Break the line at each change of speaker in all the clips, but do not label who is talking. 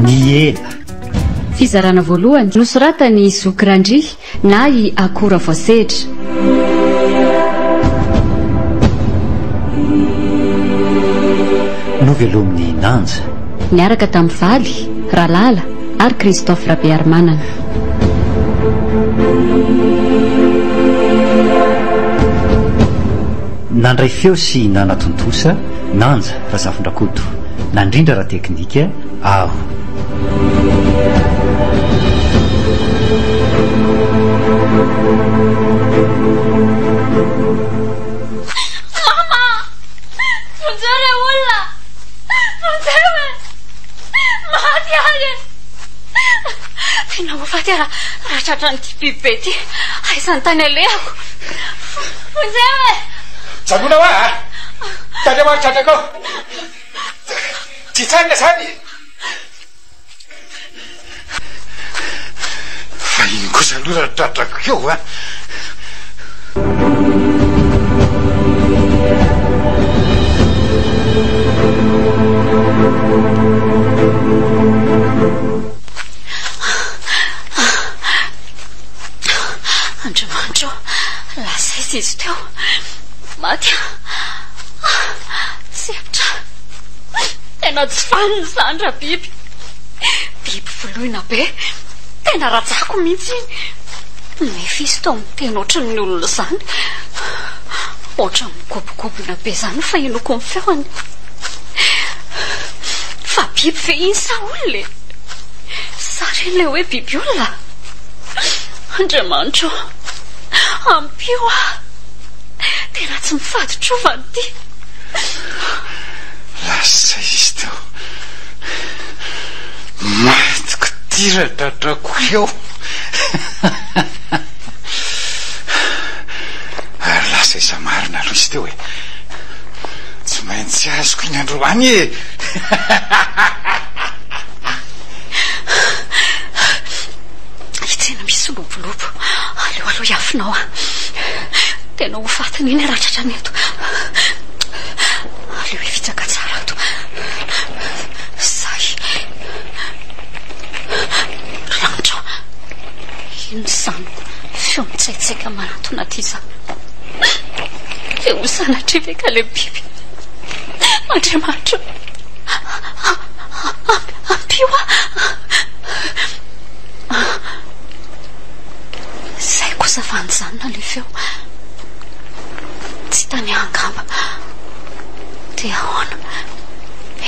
Ny ela.
Fizarana voalohany, nosoratan'i Zoky Randria na i Akora Voasedra.
Novelomin'i Nanja.
Niaraka tamin'i Valy, Ralala ary Christophe Rabearimanana.
Nandray feo sy nanatontosa, Nanja Razafindrakoto. Nandrindra ara-teknika, Aro.
Mama! Vonjeo re olona! Vonjeo e! Maty aho e! Tena ho faty aho raha tratran'ity biby be ity. Aiza ny tany alehako? Vonjeo e!
Janona hoa a! Tandremo ary tratrako ao! Tsy hijanona izany! Fa iny kosa aloha raha tratrako eo a!
Andriamanitra ô, lasa aiza izy teo? Maty aho. Sempotra. Tena tsy vanona izany Rabiby. Biby voloina be. Tena rajako mihitsy iny. Nefa izy toa miteny ohatran'ny olona izany. Ohatran'ny migobogobona be izany ny fahenoako ny feony. Fa biby ve iny sa olona e? Sa re ilay hoe biby olona? Andriamanitra ô, ampio aho. Tena tsy mifaditrovana ity.
Lasa izy teo. Matiko ty ratratrako eo. Ary lasa iza marina aloha izy teo e. Tsy maintsy azoko iny androany e.
Itsena misy lobolobo. Aleo aloha hiafina ao aho. Tena ho fatiny iny raha tratrany eto. Aleo hifitsaka tsara ato. Zay. Rantra. Inona izany feo mitsaitsaika manatona aty izany? Dia ho sanatria ve ka ilay biby? Andriamanitra. Ampio aho. Zay kosa fa nijanona ilay feo. Tsy hitany ahy angamba. Dia ahoana?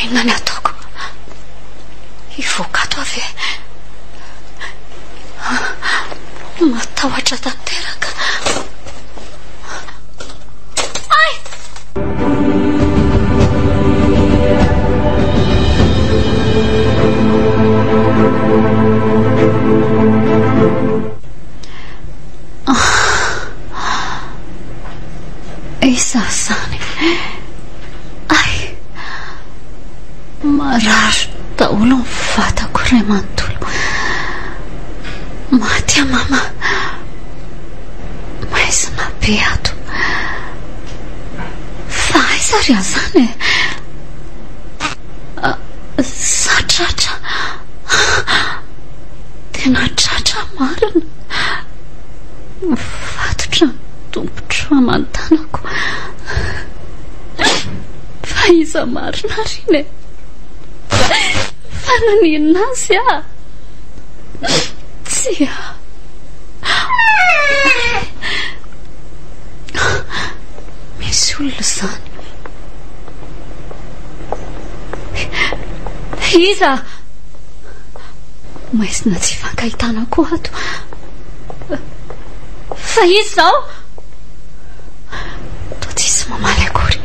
Inona ny ataoko? Hivoaka ato aho ve? Matahotra tanteraka. Ay! Iza izany? Ay! Marary daholo ny vatako iray manontolo. Maty aho mama. Maizina be ato. Fa aiza ary aho izany e? Za tratra. Tena tratra marina. Mifatotra ny tongotro aman-tanako. Fa iza marina ary iny e? Fa naninona azy aho? Tsia. Misy olona izany. Iza? Maizina tsy ifankahitana koa ato. Fa iza izao? Toa tsisy mamaly akory.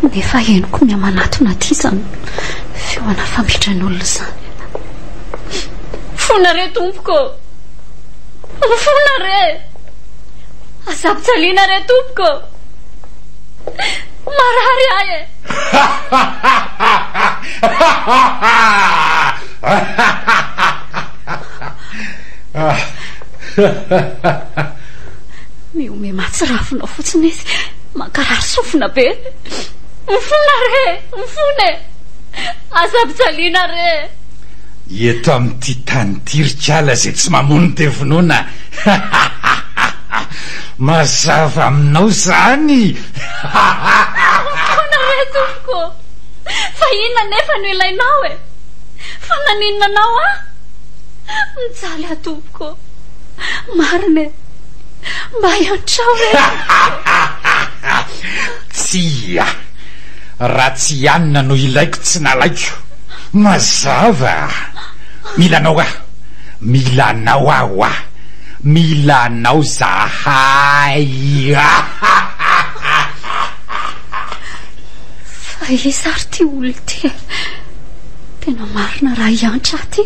Nefa henoko mihamanatona aty izany feo anafambitran'olona izany. Fona re tompoko! Fona re! Aza ampijaliana re tompoko! Marary ahy e! Mihomehy mahatsiravina fotsiny izy. Mankarary sofina be. Mifona re! Mifona e! Aza ampijaliana re!
Eto amin'ity tany ity ry kala izay tsy mamono dia vonoina. Mazava aminao izany!
Ahoana re tompoko ô? Fa inona anefa no ilainao e? Fa naninona anao aho? Mijaly aho tompoko ô! Marina e! Mba iantrao re tompoko
ô! Tsia! Raha tsy i Anna no ilaiko tsy nalaiko. Mazava! Mila anao aho! Mila anao aho ah! Mila anao zahay
Fa iza ary ity olona ity e? Tena marina raha hiantra ahy ity.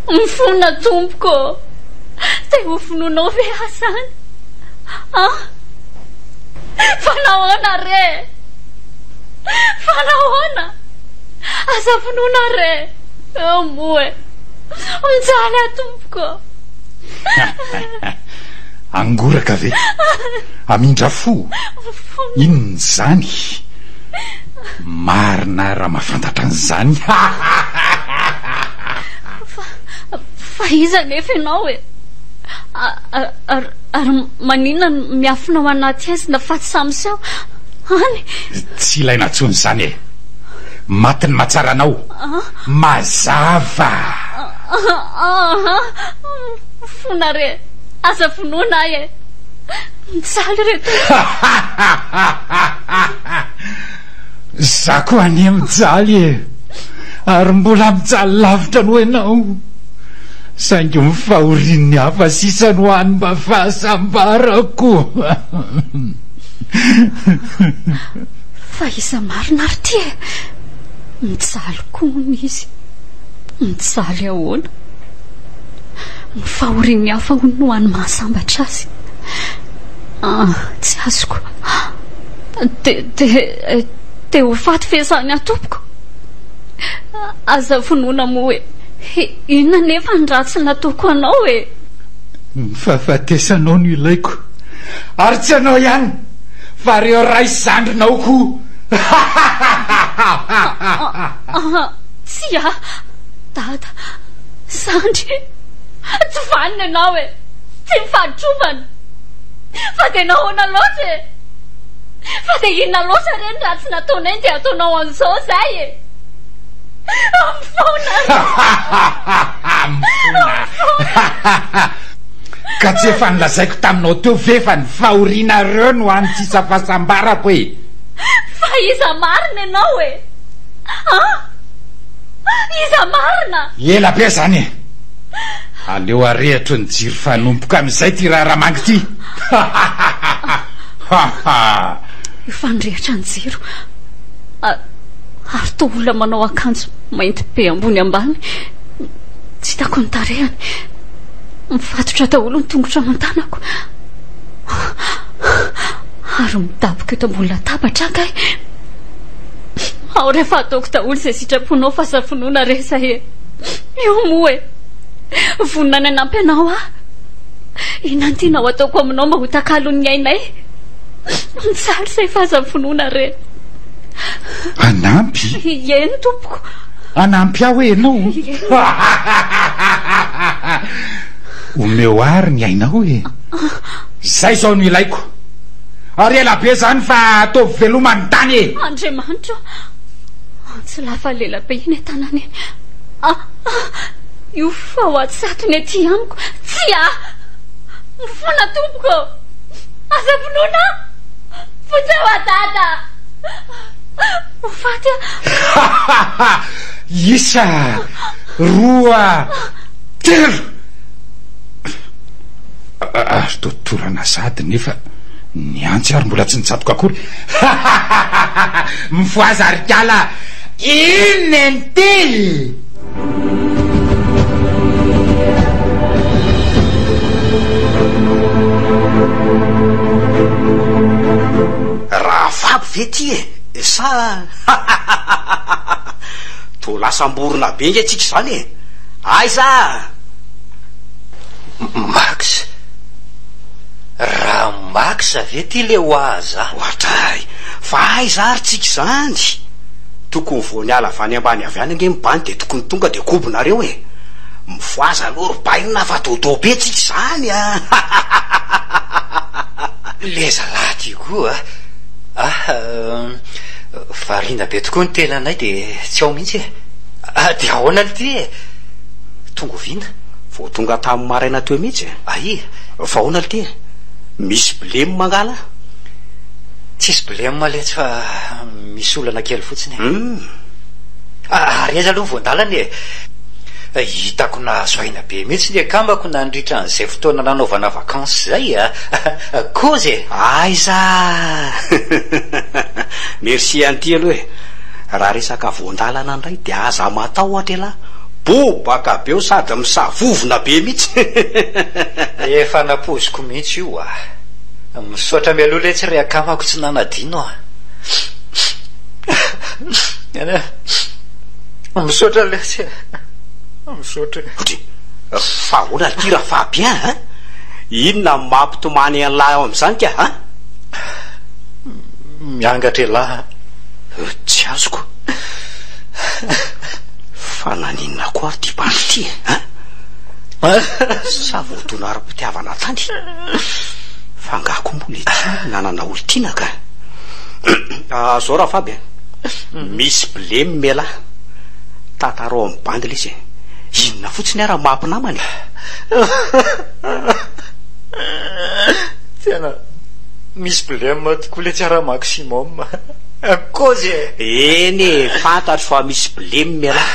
Mifona tompoko ô! Te ho vonoinao ve aho izany? An? Fa nahoana re? Fa nahoana? Aza vonoina re! Eo moa e! Mijaly aho tompoko.
Angoraka ve? Hamindra fo? Inona izany? Marina raha mahafantatra an'izany.
Fa, fa iza anefa ianao e? Ary maninona no miafina ao anaty haizina fa tsy samy miseho any?
Tsy ilaina intsony izany e. Maty ny mahatsara anao. Mazava!
Aha! Mifona re! Aza vonoina ahy e! Mijaly re tompoko!
Za koa anie mijaly e! Ary mbola mijaly lavitra noho ianao! Saingy ny fahorian'ny hafa sisa no hany mba fahasambarako!
Fa iza marina ary ity e? Mijaly koa hono izy. Mijaly ahoana? Ny fahorian'ny hafa hono no hany mahasambatra azy. Ah, tsy azoko. Te, te, te ho faty ve izany aho tompoko? Aza vonoina moa e. Inona anefa ny ratsy nataoko anao e?
Ny fahafatesanao no ilaiko. Ary tsy anao ihany. Fa reo ray sy zandrinao koa.
Tsia, dada, zandry, tsy vanona ianao e, tsy mifaditrovana. Fa dia nahoana loatra e? Fa dia inona loatra re ny ratsy nataonay dia ataonao an'izao izay e? Mifona.
Mifona. Ka tsy efa nolazaiko taminao teo ve fa ny fahorianareo no hany sisa fahasambarako e!
Fa iza marina ianao e? An? Iza marina?
Ela be zany e! Aleo arehitro ny jiro fa hanomboka amin'izay ity raharaha manga ity! Ha!
Efa nirehitra ny jiro. Ary toa olona manao akanjo mainty be ambony ambany. Tsy hitako ny tarehiny. Mifatotra daholo ny tongotra aman-tanako. Ary midaboka eto ambony latabatra aho kay. Ao rehefa ataoko daholo izay sitraponao fa aza vonoina re izay e. Io moa e. Vonona ny hanampy anao aho. Inona no tianao ataoko aminao mba ho takalon'ny ainay? Mijaly izay fa aza vonoina re.
Hanampy?
Eny tompoko.
Hanampy ahy hoe ianao? Omeo àry ny ainao e. Izay izao no ilaiko. Ary ela be izany fa ataovy veloma ny tany e.
Andriamanitra o! Antsy lava lela be iny tanana iny. Ah, ah, io fao atsatony aty amiko. Tsia! Mifona tompoko! Aza vonoina aho! Vonjeo aho dada! Ho faty
aho! Isa, roa, telo! Ary toa torana sahady nefa ny antsy ary mbola tsy nitsatoka akory. Mifohaza ry kala! Inona ity?
Rahavavy ve ty e? Sa Toa lasa amborona be nge tsika izany e! Aiza?
Max? Raha Max ve ty le ho aza?
Ohatray! Fa aiza ary tsika izany? Tokony vao niala avy any ambany avy any ange ny bandy dia tokony tonga dia kobonareo e! Mifohaza aloha ry bainina fa dodo be tsika izany a!
Le zalahy ty koa a! Variana be tokoa ny tenanay dia tsy ao mihitsy e! Dia ahoana lty e? Tonga oviana?
Vao tonga tamin'ny maraina teo mihitsy e!
Aia?
Fa ahoana lty e? Misy blem angaha?
Tsisy blem letsy fa misy olana kely fotsiny e.
Hum.
Ary aiza aloha ny voan-dalana e? Hitako nahazo aina be mihitsy ny akambako nandritra an'izay fotoana nanaovana vacances izay a! Kozy e!
Aiza! Merci an'ity aloha e! Raha resaka voan-dalana indray dia aza matahotra elah! Bobaka be eo sady misavovona be mihitsy!
Efa nampoiziko mihitsy io a! Misaotra mialoha letsy ry akamako tsy nanadino a! Misaotra letsy e! Misaotra e!
Otry, fa ahoana ity ra Fabien a? Inona no mampitomany an'lah ao amin'izany ka a?
Miangatra elah a!
Tsy azoko. Fa naninona koa ary ity bandy ity e? A? Sa voadona ara-pitiavana tany? Fa angaha koa moa le ty nanana olon-tiana ka? Zao Rafaby a, misy blem elah, tantarao amin'ny bandy le izy e, inona fotsiny ara maha mpinamana e?
Tena misy blem tokoa letsy ara maximum, kôzy e!
Eny e, fantatro fa misy blem elah,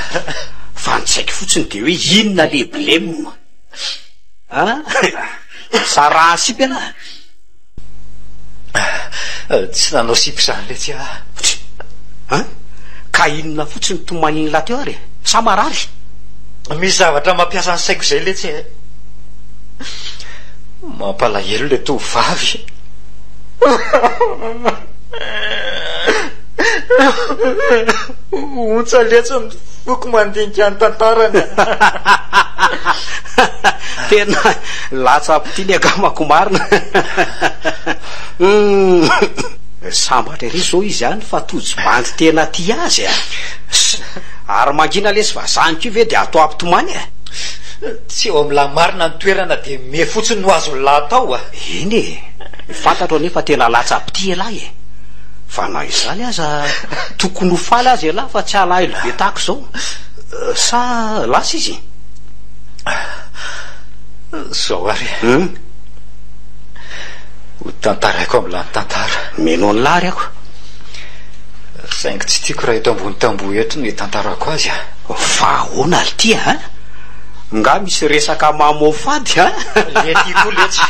fa ny tsy haiko fotsiny de hoe inona le blem? An? Saraha sipa ialahy?
Tsy nanao sipa izany letsy aho.
An? Ka inona fotsiny tomanin'lah teo ary e? Sa marary?
Misy zavatra mampiasa ny saiko izay letsy e. Mampalahelo ilay tovovavy. Ontsa letsy ny foko mandinika ny tantarany.
Tena latsa-pitia ny akamako marina. Humm. Sambatra ery zao izy any fa tojo bandy tena tia azy a. Ary mangina lesy fa zany koa ve dia atao hampitomany e.
Tsy eo amin'lah marina ny toerana dia me fotsiny no azon'lah atao a.
Eny e. Fantatro anie fa tena latsa-pitia elah e. Fa na izany aza tokony ho faly aza elah fa tsy alahelo be tahaka izao. Sa lasa izy?
Zao ary e. Ho tantaraiko amin'lah ny tantara.
Mino an'lah ary ako.
Saingy tsy tiako raha eto ambony tamboho eto no hitantarako azy a.
Fa ahoana ry ty a? Nga misy resaka mamoafady a?
Le ty koa letsy.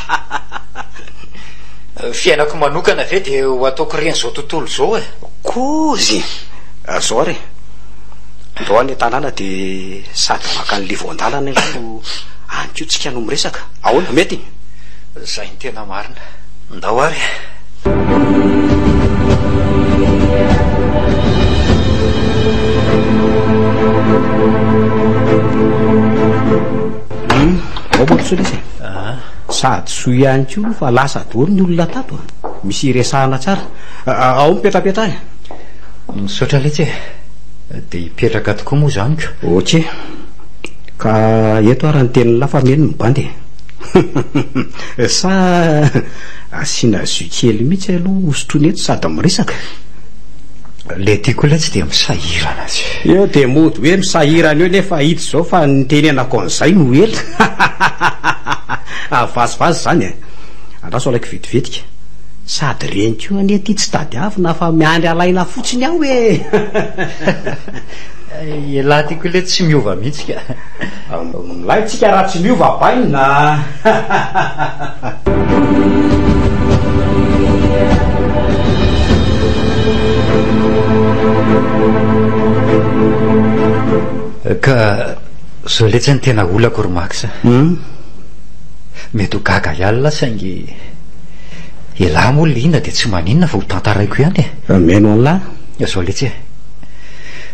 Fiainako manokana ve dia ho ataoko ren'izao tontolo izao e?
Kozy! Zao ary e. Ndao any an-tanàna dia sady maka an'le voan-dalana ianao no any koa tsika no miresaka. Ahoana, mety?
Zay no tena marina. Ndao ary e.
Hum, ao moa ry izy e. Sady soa ihany koa aloha fa lasa daholo ny olona tato a. Misy iresahana tsara. Ao mipetrapetraha e.
Misaotra letsy e. Dia hipetraka tokoa moa izany ko.
Ok. Ka eto ara ny tenin'lah fa mino ny bandy e. Sa asiana jus kely mihitsy aloha hosotroina eto sady miresaka?
Le ty koa letsy dia misahirana tsy.
Eo dia mody hoe misahirana eo nefa hita izao fa ny nitenenako an'izay no ela. Vazivazy izany e. Andraso alaiko vetivetika. Sady reny koa anie ity tsy tadiavina fa miandry alaina fotsiny ao e!
Elah ty koa letsy tsy miova mihitsy ka.
Milay tsika raha tsy miova bainina a!
Ka zao letsy ny tena olako ry Max a. Mety ho gaga ihany lah saingy elah moa liana dia tsy maninona fa ho tantaraiko ihany e.
Mihaino an'lah.
Zao letsy e.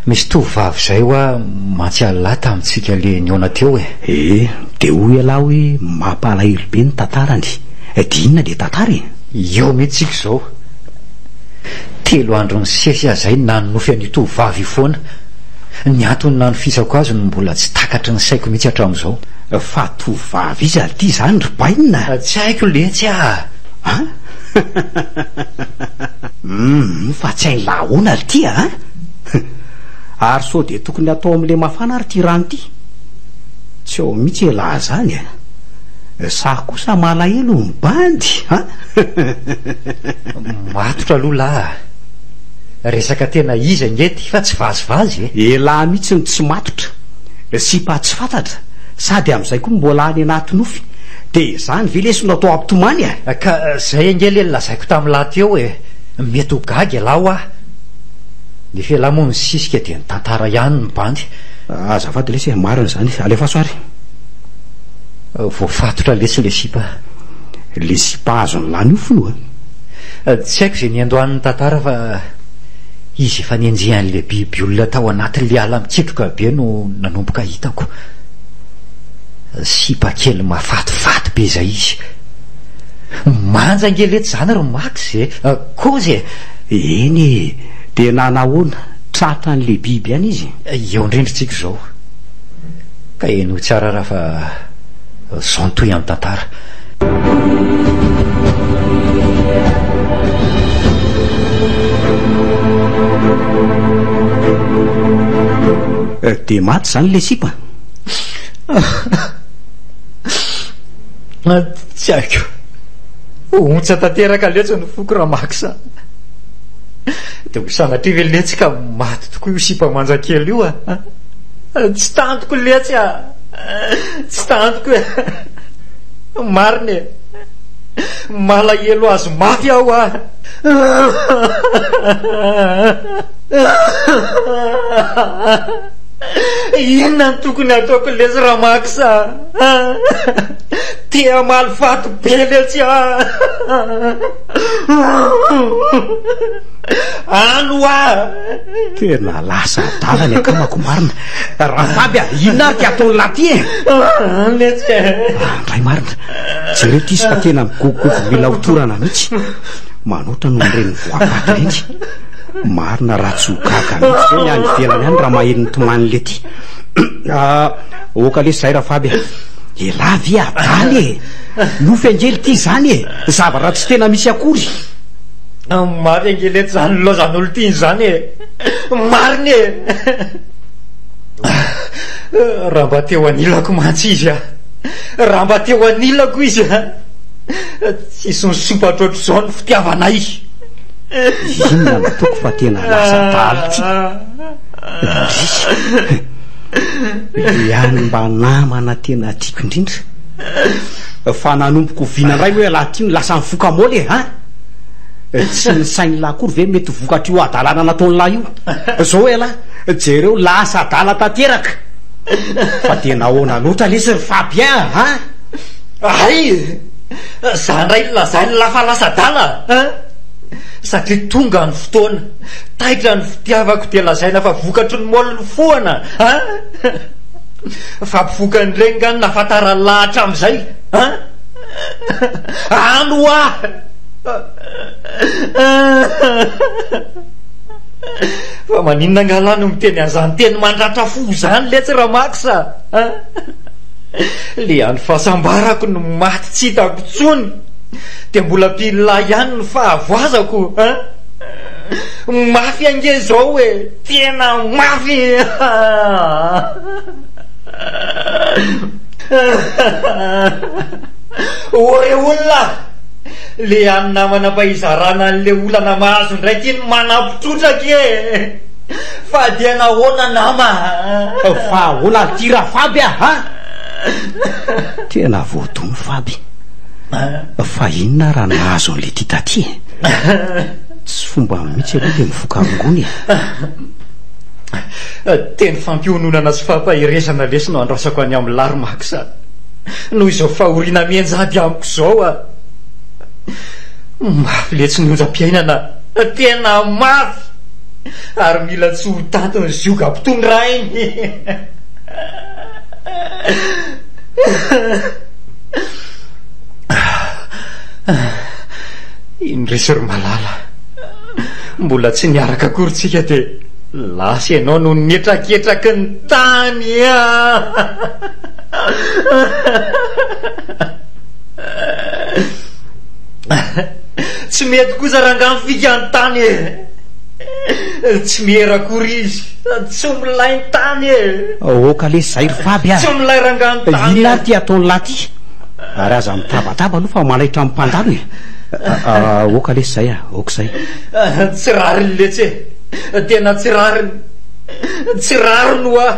Misy tovovavy izay hoa mantsy an'lah tamintsika le nihaona teo e.
Ee, dia hoy elah hoe mampalahelo be ny tantarany. Dia inona le tantara e?
Eo mihitsy tsika izao. Telo andro nisesy aho izay nanonofy an'io tovovavy io foana. Ny antony nanofisako azy no mbola tsy takatry ny saiko mihitsy hatramin'izao.
Fa tovovavy iza ity izany ry bainina?
Tsy haiko letsy ah!
An? Humm, fa tsy hain'lah ahoana ry ty a! Ary sao dia tokony hatao amin'ilay mafana ary ity rano ity? Tsy ao mihitsy elah zany a! Sa kosa malahelo ny bandy a!
Matotra aloha lah a! Resaka tena izy ange ity fa tsy vazivazy e!
Elah mihitsy no tsy matotra, sipa tsy fantatra, sady amin'izay koa mbola any anaty nofy, dia izany ve lesy no atao hampitomany a!
Ka zay ange le nolazaiko tamin'lah teo e! Mety ho gaga elah hoa! Nefa elah moa nisisika dia nitantara ihany ny bandy.
Azafady lesy e, marina izany, alefaso ary.
Voafatotra lesy le sipa.
Le sipa azon'ny lany io fo a!
Tsy haiko izay niandohan'ny tantara fa izy efa nenjehan'ilay biby olona tao anatin'ilay ala mikitroka be no nanomboka hitako. Sipa kely mahafatifaty be izay izy. Manja ange letsy izany ry Max e! Kôzy e!
Eny e! Dia nanahoana? Tratran'ilay biby ihany izy?
Eo indrindra tsika izao. Ka henoy tsara raha fa zao ny tohin'ny tantara.
Dia maty izany ilay sipa?
Tsy haiko. Ontsa tanteraka letsy ny foko Ramax a. Dia ho sanatria ve letsy ka maty tokoa io sipa manja kely io a? Tsy tantiko letsy a! Tsy tantiko e! Marina e! Malahelo azy mafy aho a! Inona no tokony hataoko lesy Ramax a? Te hamaly faty be letsy a! Any hoa!
Tena lasa adala ny akamako marina. Rafaby a, inona ary ty ataon'i lahy ty e?
Any letsy e!
Andray marina. Jereo ty izy fa tena migogogogo mila ho torana mihitsy. Manoatra noho ireny voafaty ireny. Marina raha tsy ho gaga mihitsy ve ny any ivelany any raha maheno ny tomanin'i lety. Ah, oka lesy zay Rafaby a. Elah ve adala e? Nofy ange lty izany e! Zavatra tsy tena misy akory.
Mafy ange lety izany nilaozan'olon-tiany izany e! Marina e! Raha mba teo anilako mantsy izy a! Raha mba teo anilako izy a! Tsisy nisompatra ohatr'izao ny fitiavanay.
Inona no ataoko fa tena lasa adala ity. Indrisy. Le any mba namana tena tiako indrindra. Fa nanomboka oviana indray moa ialahy ity no lasa nifoka môly e, an? Tsy ny sain'lah akory ve mety ho vokatr'io hadalana nataon'lah io? Zao ialahy, jereo lasa adala tanteraka. Fa dia nahoana loatra lesy ry Fabien a, an?
Hay! Za indray no lazain'lah fa lasa adala an? Satria tonga ny fotoana, taitra ny fitiavako dia lazaina fa vokatry ny môly nifohana an? Fa mpifoka an'ireny nga no nahafantaran'lah hatramin'izay an? Any hoa! Fa maninona angaha lah no miteny an'izany teny mandratra fo izany letsy Ramax a? Le andro fahasambarako no maty tsy hitako intsony dia mbola ampian'lah ihany ny fahavoazako an? Mafy ange izao e! Tena mafy! Ô re olona! Le any namana mba hizarana an'le olana mahazo indray ty no manampy trotraka e! Fa dia nahoana nama?
Fa ahoana ary ty Rafaby a! A! Tena voadona Faby. Fa inona raha nahazo an'le ty taty e? Tsy fombany mihitsy aloha le mifoka rongony e!
Teny fampiononana sy fampaherezana lesy no andrasako any amin'i ry Max a! Noho izao fahoriana mianjady amiko izao a! Mafy letsy ny onjam-piainana, tena mafy! Ary mila tsy ho tanty ny zioga ampitondrainy! Indrisy ry malala. Mbola tsy niaraka akory tsika dia lasa ianao noho ny hetraketraky ny tany a! Tsy mety kosa rangaha ny fikan-tany e! Tsy miera akory izy, tsy milay ny tany e!
Aoka lesy zay ry Faby a!
Tsy milay rangaha ny tany e!
Inona ary ity ataon'lah ty? Ary aza mitabataba aloha fa manaitra ny mpandalo e! Aoka lesy zay a! Aoka izay.
Tsy rariny letsy e! Tena tsy rariny! Tsy rariny hoa!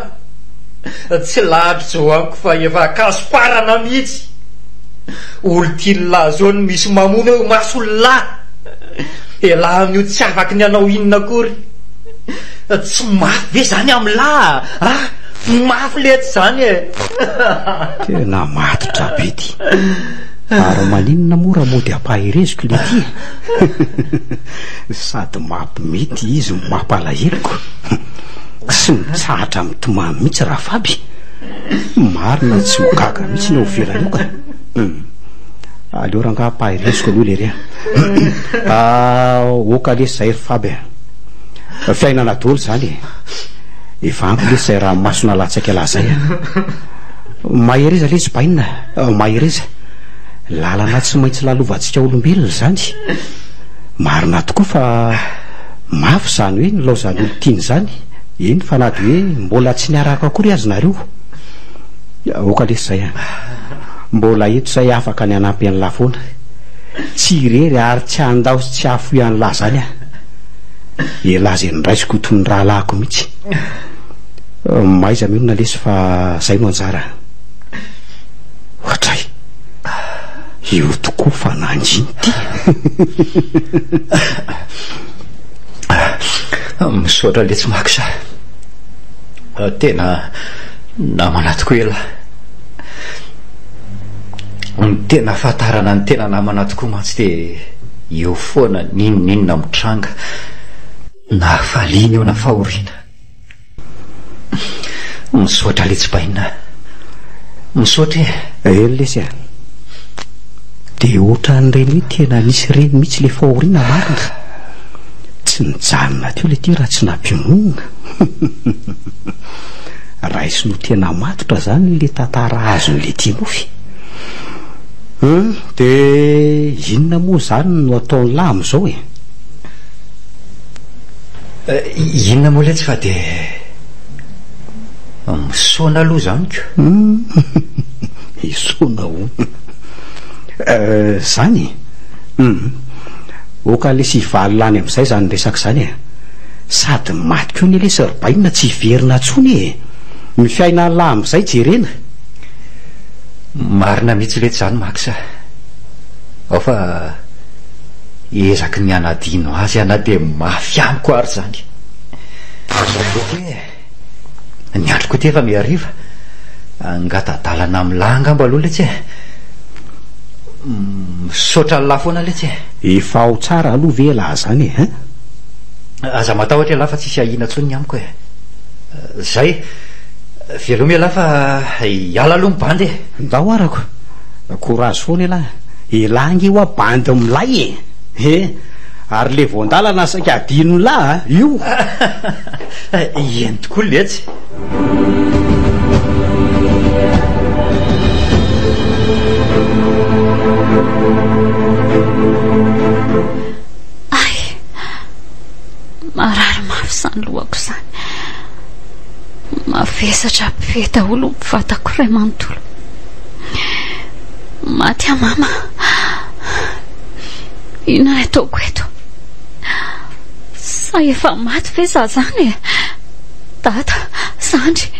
Tsy lahatro zao amiko fa efa akasomparana mihitsy! Olon-tian'lah zao no misy mamono eo imason'lah! Elah amin'io tsy afaky ny hanao inona akory! Tsy mafy ve zany amin'lah a? Mafy letsy zany e!
Tena matotra be ty! Ary maninona moa raha mody ampahereziko le ty e? Sady mampimety izy no mampalahelo ko. Tsy mitsahatra mitomany mihitsy Rafaby. Marina tsy ho gaga mihitsy ny ao ivelany io ka. Aleo rangaha ampahereziko aloha lery a. Oka lesy zay ry Faby a. Fiainana daholo izany e. Efa ampy lesy izay ranomaso nalatsaka elah zay a. Mahereza lesy bainina, mahereza. Lalana tsy maintsy lalovantsika olombelona izany. Marina tokoa fa mafy izany hoe nilaozan'olon-tiana izany, eny fa na dia hoe mbola tsy niaraka akory aza nareo. Aoka lesy izay an. Mbola eto izay afaka ny hanampy an'lah foana. Tsy irery ary tsy handao sy tsy hahafoy an'lah izany aho. Elah izay noraisiko ho toy ny rahalahiko mihitsy. Mahaiza mionona lesy fa izay no anjara. Ohatray. Io tokoa fa nangina ity.
Misaotra letsy Max a. Tena namana tokoa elah. Ny tena ahafantarana ny tena namana tokoa mantsy dia eo foana n'inon'inona mitranga. Na hafaliana io na fahoriana. Misaotra letsy bainina a. Misaotra e.
Eny lesy a. Dia ohatran'ireny hoe tena nisy ireny mihitsy ilay fahoriana marina. Tsy nijanona teo ilay ity raha tsy nampiononina. Raisiny ho tena matotra izany ilay tantara azon'ilay tia nofy. Hum, dia inona moa izany no ataon'lah amin'izao e?
Inona moa letsy fa dia misaona aloha izany ko.
Hum, hisaona hono. Izany e? Hum, ok lesy hivalona any amin'izay izany resaka izany e. Sady maty koa anie lesy ry bainina tsy hiverina intsony e. Ny fiainan'lah amin'izay jerena.
Marina mihitsy letsy izany Max a. Ao fa ezaky ny hanadino azy aho na dia mafy amiko ary izany. Aleo e! Ny andro koa ity efa mihariva. Angata-dalana amin'lah angamba aloha letsy e. Misaotra an'lah foana letsy e.
Efa ao tsara aloha ve elah zany e hein?
Aza matahotra elah fa tsisy ahiana intsony ny amiko e. Zay. Veloma elah fa hiala aloha ny bandy e.
Ndao arako. Courage foana elah. Elah ange hoa bandy milay e! He! Ary le voandalana saika adinon'lah a! Io!
Eny tokoa letsy.
Ay! Marary mafy izany lohako izany. Mavesatra be daholo ny vatako iray manontolo. Maty aho mama. Inona no ataoko eto? Sa efa maty ve za zany e? Dada, zandry,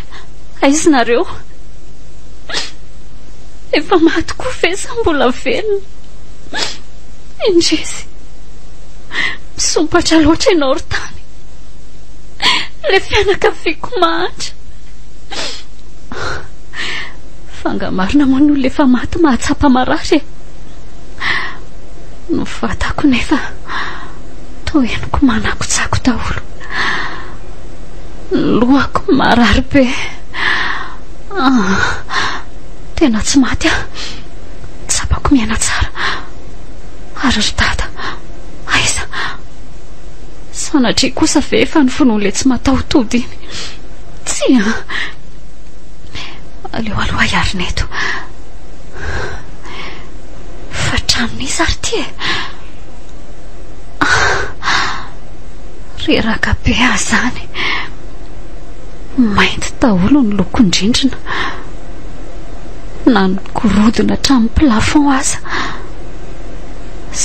aiza nareo? Efa maty koa ve sa mbola velona? Indrisy. Misompatra loatra ianao ry tany. Ilay fianakaviako mahantra. Fa nga marina moa ny olona efa maty mahatsapa marary e? Ny vatako nefa toa henoko manakotsako daholo. Ny lohako marary be. Ah, tena tsy maty aho. Tsapako miaina tsara. Ary ry dada, aiza? Sanatria kosa ve efa ny finoan'ilay tsy mataho-tody iny? Tsia an! Aleo aloha hiarina eto. Fa tranon'iza ary ity e? Reraka be aho izany. Mainty daholo ny lokon-drindrina. Na ny gorodona hatramin'ny plafond aza.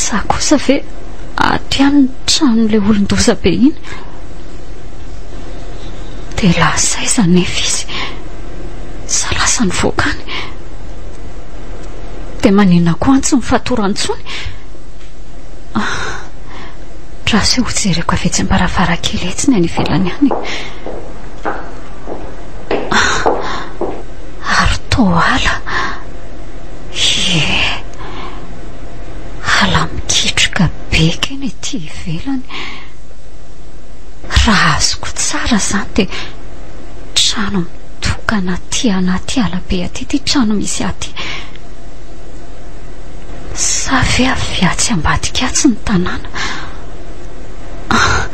Sa kosa ve ato ihany ny tranon'ilay olon-doza be iny? Dia lasa aiza anefa izy? Sa lasa nivoaka any? Dia maninona koa any tsy mifatorana intsony? Ah, raha ho jereko avy etsy am-baravarankely etsy ny any ivelany any. Ah, ary toa ala. Ie. Ala mikitroka be keny ety ivelany. Raha azoko tsara izany dia trano mitokana aty anaty ala be aty ity trano misy ahy ity. Sa ve avy atsy ambadika atsy ny tanàna? Ah,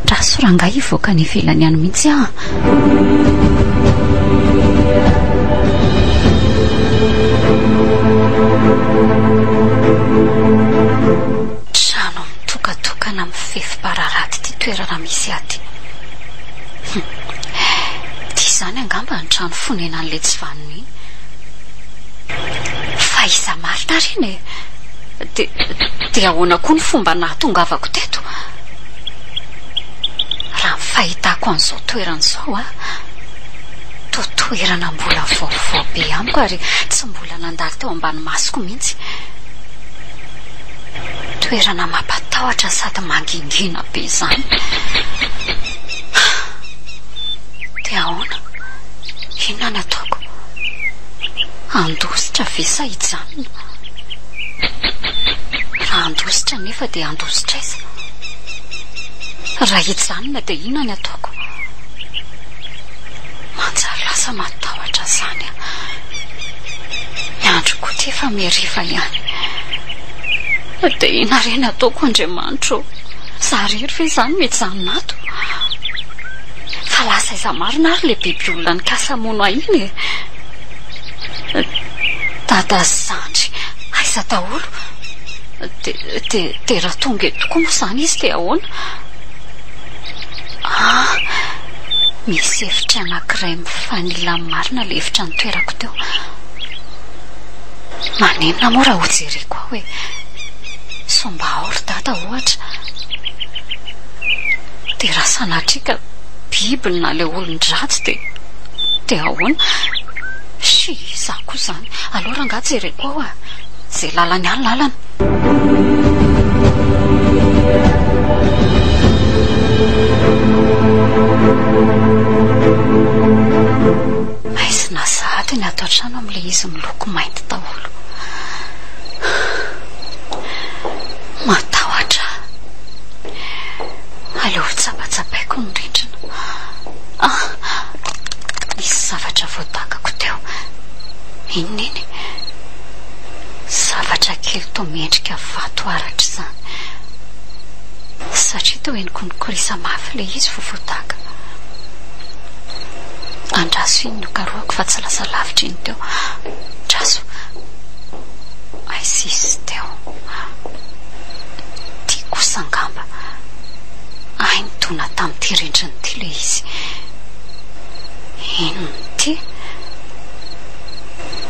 ndraso rangahy hivoaka any ivelany any mihitsy aho. Trano mitokatokana mifefy bararata ity toerana misy ahy ity. Hum. Ity izany angamba ny trano fonenan'ilay tsy vanona iny. Fa iza marina ary iny e? Dia, dia ahoana koa ny fomba nahatongavako teto? Raha ny fahitako an'izao toerana izao an, toa toerana mbola vaovao be amiko ary tsy mbola nandalo teo ambany masoko mihitsy. Toerana mampatahotra sady mangingina be izany. Dia ahoana? Inona no ataoko? Handositra ve sa hijanona? Raha handositra anefa dia handositra aiza? Raha hijanona dia inona ny ataoko? Manjary lasa matahotra izany aho. Ny andro koa ity efa mihariva ihany. Dia inona re ny ataoko Andriamanitra ô? Za irery ve izany no hijanona ato? Fa lasa aiza marina ary ilay biby olona nikasa hamono ahy iny e? Dada sy zandry, aiza daholo? Dia, dia, dia raha tonga eto tokoa moa izany izy dia ahoana? Ah, misy efitra anankiray mifanila amin'ny marina ilay efitra nitoerako teo. Maninona moa raha hojereko ao e? Sao mba ao ry dada ohatra. Dia raha sanatria ka biby na ilay olon-dratsy dia, dia ahoana? Shii, izaho koa izany. Aleo rangahy jereko ao a! Izay lalany any lalana. Maizina sahady ny ato an-trano amin'ilay izy miloko mainty daholo. Matahotra aho. Aleo tsapatsapaiko ny rindrina. Ah! Nisy zavatra voadakako teo. Inona iny? Zavatra kely toa miendrika vato aratra izany. Satria toa henoko nikorisa mafy ilay izy vao voadaka. Andraso iny nokarohako fa tsy lasa lavitra iny teo. Andraso. Aiza izy teo? Ity kosa angamba. Hay nidona tamin'ity rindrina ity ilay izy. Inona ity?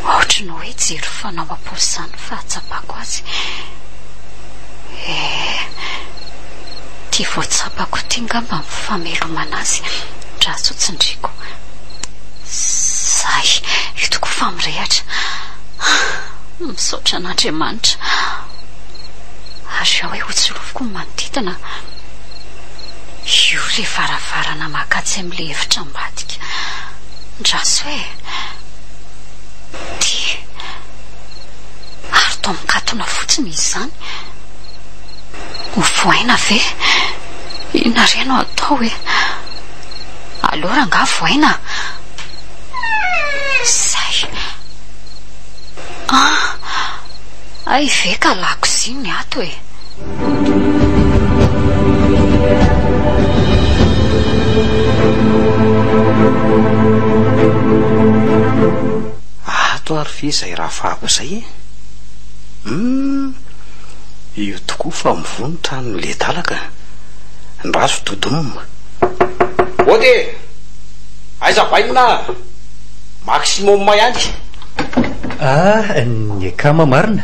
Ohatry ny hoe jiro fanao am-paosy izany ny fahatsapako azy. Eh, ity vao tsapako ity angamba ny famelomana azy, raha tsy tsindriako. Zay, io tokoa fa mirehatra. Misaotra an'Andriamanitra. Ary ao hoe hotsiroviko ny manodidina. Io ilay varavarana makatsy amin'ilay efitra ambadika. Ndraso e! Ty. Ary toa mikatona fotsiny izy izany. Ho voaina ve? Inona re no atao e? Aleo rangahy voaina a! Zay. Ah! Hay ve ka lakozia ny ato e!
ve izay Rafabo izay e? Humm! Io tokoa fa mivoha ny tranon'i Ledala ka! Ndraso Dodom! Ody e! Aiza bainina a! Maximum ihany!
Ah, ny akama marina!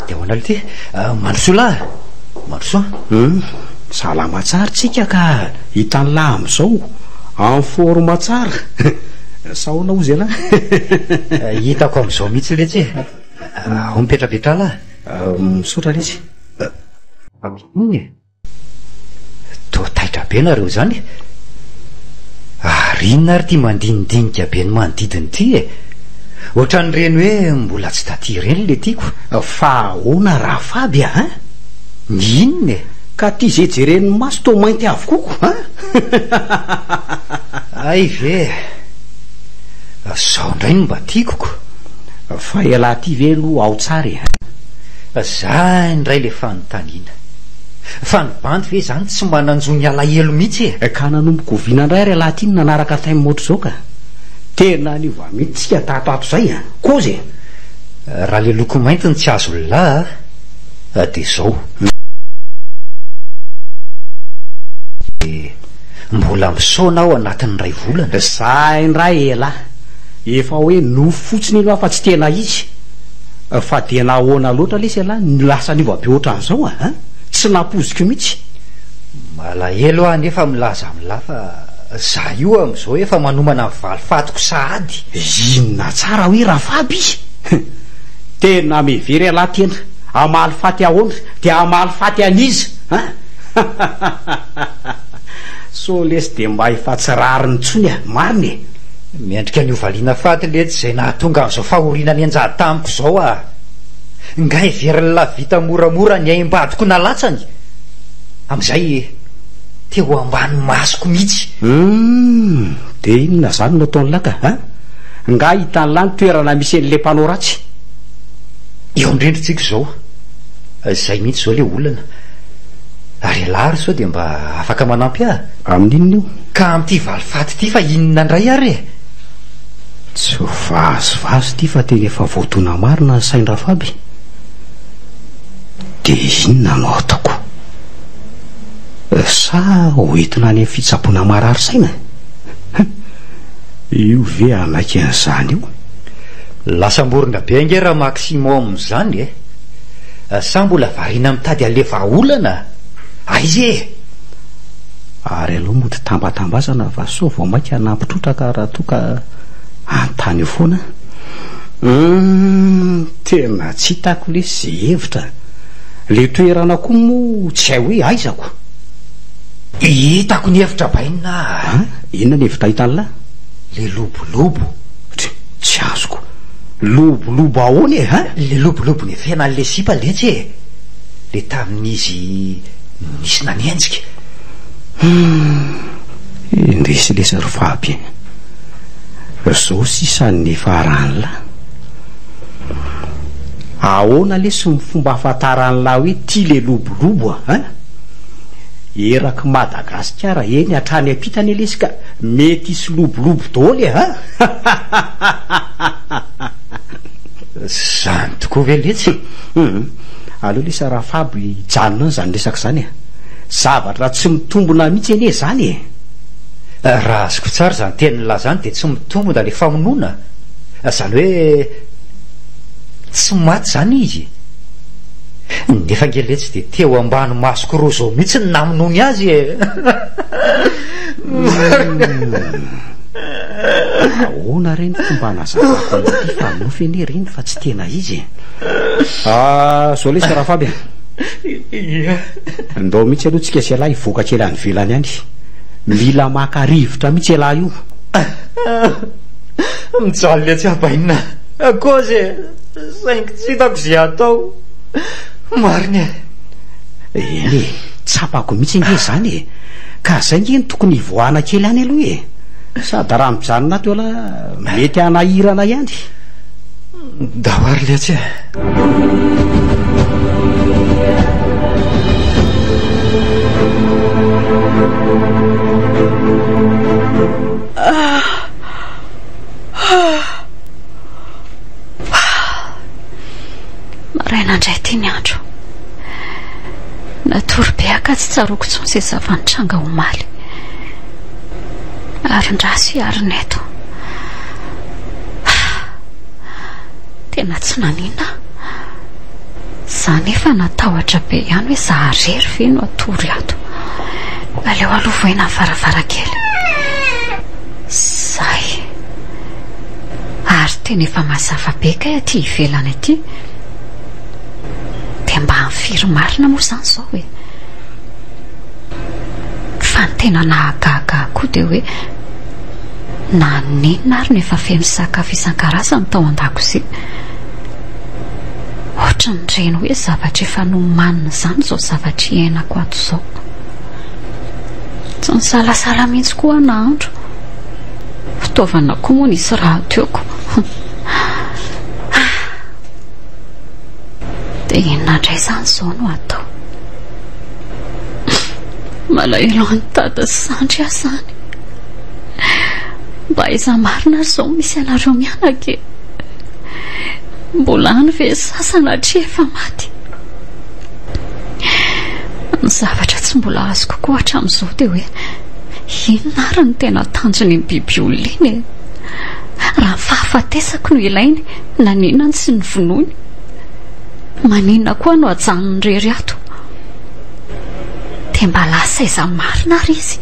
Dia ahoana aloha ity? Mandrosoa lahy a! Mandrosoa!
Humm! Salama tsara tsika ka! Hitan'lah amin'izao! En forme tsara! Sa ahoana hozy ialahy?
Hitako amin'izao mihitsy letsy e! Ao mipetrapetraha lahy.
Misaotra lesy.
Inona e? Toa taitra be nareo izany e! Ary inona ary ity mandinidinika be ny manodidina ity e? Ohatran'ireny hoe mbola tsy taty ireny le tiako.
Fa ahoana Rafaby a? Hein?
Ny inona e?
Ka ty ze jeren'ny maso toa mainty avokoa ko hein?
Hay ve e! Zao indray no mba tiako ko!
Fa ialahy ty ve aloha ao tsara e hein?
Za indray le fanontaniana. Fa ny bandy ve izany tsy manan-jo ny alahelo mihitsy e?
Ka nanomboka oviana indray ary ialahy ty no nanaraka thème ohatr'izao ka? Tena niova mihitsy tsika tato ato zay a! Kôzy e!
Raha le loko mainty no tsy azon'lah a, dia zao. Dia mbola misaona aho anatin'ny iray volana.
Za indray elah, efa hoe nofy fotsiny iny hoa fa tsy tena izy. Fa dia nahoana loatra lesy ialahy no lasa niova be ohatran'izao a? An? Tsy nampoiziko mihitsy.
Malahelo aho anefa milaza amin'lah fa za io amin'izao efa manomana ny valifatiko sahady.
Inona tsara hoe Rafaby? Tena mihevery ialahy tena. Hamaly faty ahoana? Dia hamaly faty an'iza? An? Sao lesy dia mba efa tsy rariny intsony a! Marina e!
Mendrika ny ho valiana faty letsy izay nahatonga an'izao fahoriana nianjady tamiko izao ah! Nga heverin'lah vita moramora ny aim-badiko nalatsany? Amin'izay teo ambany masoko mihitsy.
Humm! Dia inona izany no ataon'lah ka? An? Nga hitan'lah ny toerana misy an'ilay mpanao ratsy?
Eo indrindra tsika izao. Izay mihitsy izao ilay olana. Ary ialahy ary sao dia mba afaka manampy ahy?
Amin'inona io?
Ka amin'ity valifaty ity fa inona indray ary e?
Tsy ho vazivazy ity fa tena efa voadona marina ny sain-dRafaby. Dia inona no ataoko? Sa ho entina any amin'ny fitsaboana marary saina? Io ve hanaiky an'izany io?
Lasam-borona be ange Ra-Maximum izany e! Sa mbola variana mitady aleha vahaolana? Aiza e!
Ary aleo mody tambatambazana fa sao vao maika hanampy trotraka raha toa ka anontany eo foana. Humm, tena tsy hitako lesy ze hevitra. Le toerana koa moa tsy hay hoe aiza ko.
Hitako ny hevitra bainina a!
An? Inona ny hevitra hitan'lah?
Le lobolobo.
Tsy, tsy azoko. Lobolobo ahoana e, hein?
Le lobolobo nefena an'le sipa letsy e! Le tamin'izy nisy nanenjika.
Humm, indrisy lesy ry Faby e! Zao sisa ny nifaran'lah. Ahoana lesy ny fomba ahafantaran'lah hoe ty le lobolobo a, hein? Eraky Madagasikara, eny hatrany ampita anie lesy ka mety hisy lobolobo daholo e, hein?
Zany tokoa ve letsy?
Humm, aleo lesy Rafaby hijanona any zany resaka zany e! Zavatra tsy mitombona mihitsy anie zany e!
Raha azoko tsara izany tenin'lah zany dia tsy mitombona le famonoana? Zany hoe tsy maty zany izy? Nefa ange letsy dia teo ambany masoko roa zao mihitsy ny namonoany azy e!
Humm. Ahoana re ny fomba hanazavako an'ity fa nofy anie ireny fa tsy tena izy e. Ah, zao lesy Rafaby a.
Ia.
Ndao mihitsy aloha tsika sy ialahy hivoaka kely any ivelany any. Mila maka rivotra mihitsy ialahy io.
Mijaly letsy aho bainina. Kôzy e, saingy tsy hitako izay hatao. Marina e.
Eny e, tsapako mihitsy ange izany e. Ka zay nge no tokony hivoahana kely any aloha e! Sady raha mijanona ato ialahy mety hanahirana ihany.
Ndao ary letsy e!
ity ny andro. Natory be aho ka tsy tsaroako intsony izay zava-nitranga omaly. Ary ndraso i Arineto. Tena tsy naninona aho. Za nefa natahotra be ihany hoe za irery ve no hatory ato. Aleo aloha vohaina ny varavarankely. Zay. Ary tena efa mazava be kay aty ivelany aty. Dia mba amin'ny firy marina moa izany izao e? Fa ny tena nahagaga ahy koa dia hoe naninona ary no efa feno sakafo isan-karazany tao an-dakozia? Ohatran'ireny hoe zavatra efa nomanina izany izao zavatra iainako ato izao. Tsy nisalasala mihitsy koa aho nahandro. Fitaovana koa moa nisy rahateo ko. Dia inona indray izany izao no atao? Malahelo an'i Dada sy Zandry aho izany. Mba aiza marina ary izao misy anareo mianaka e? Mbola any ve sa sanatria efa maty? Ny zavatra tsy mbola azoko koa hatramin'izao dia hoe inona ary no tena tanjon'iny biby olona iny e? Raha ny fahafatesako no ilainy, naninona no tsy novonoiny? Maninona koa no ajanony irery ato? Dia mba lasa aiza marina ary izy?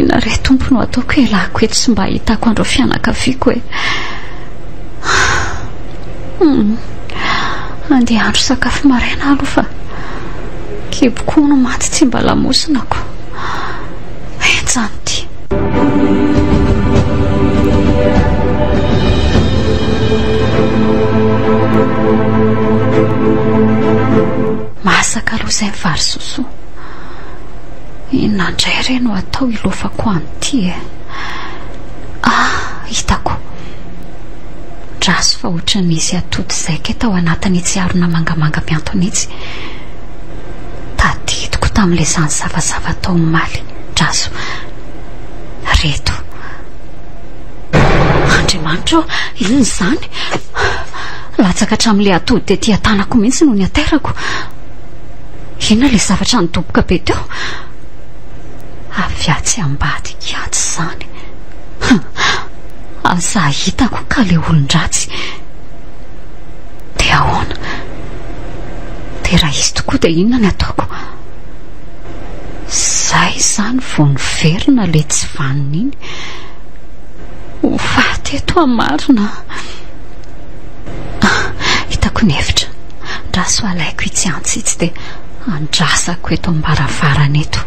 Inona re Tompo no ataoko hialako eto sy mba hahitako an'ireo fianakaviako e? Hmm. Andeha handro sakafo maraina aloha fa kibo koa no maty tsy mba lamosinako. Henjana ity. Masaka aloha izay ny vary sosoa. Inona indray re no atao hilofako an'ity e? Ah, hitako. Ndraso fa ohatran'ny nisy atody izay kay tao anatin'itsy harona mangamanga mihantona itsy. Tadidiko tamin'ilay izany savasava tao omaly. Ndraso. Reto. Andriamanitra ô, inona izany? Latsaka hatramin'ilay atody tety an-tanako mihitsy no nianterako. Inona ilay zavatra nidoboka be teo? Avy atsy ambadika atsy izany. Aza hitako ka ilay olon-dratsy. Dia ahoana? Dia raha izy tokoa dia inona ny ataoko? Izay izany vao niverina ilay tsy vanona iny. Ho faty eto aho marina. Hitako ny hevitra. Andraso alaiko itsy antsy itsy dia andrasako eto am-baravarana eto.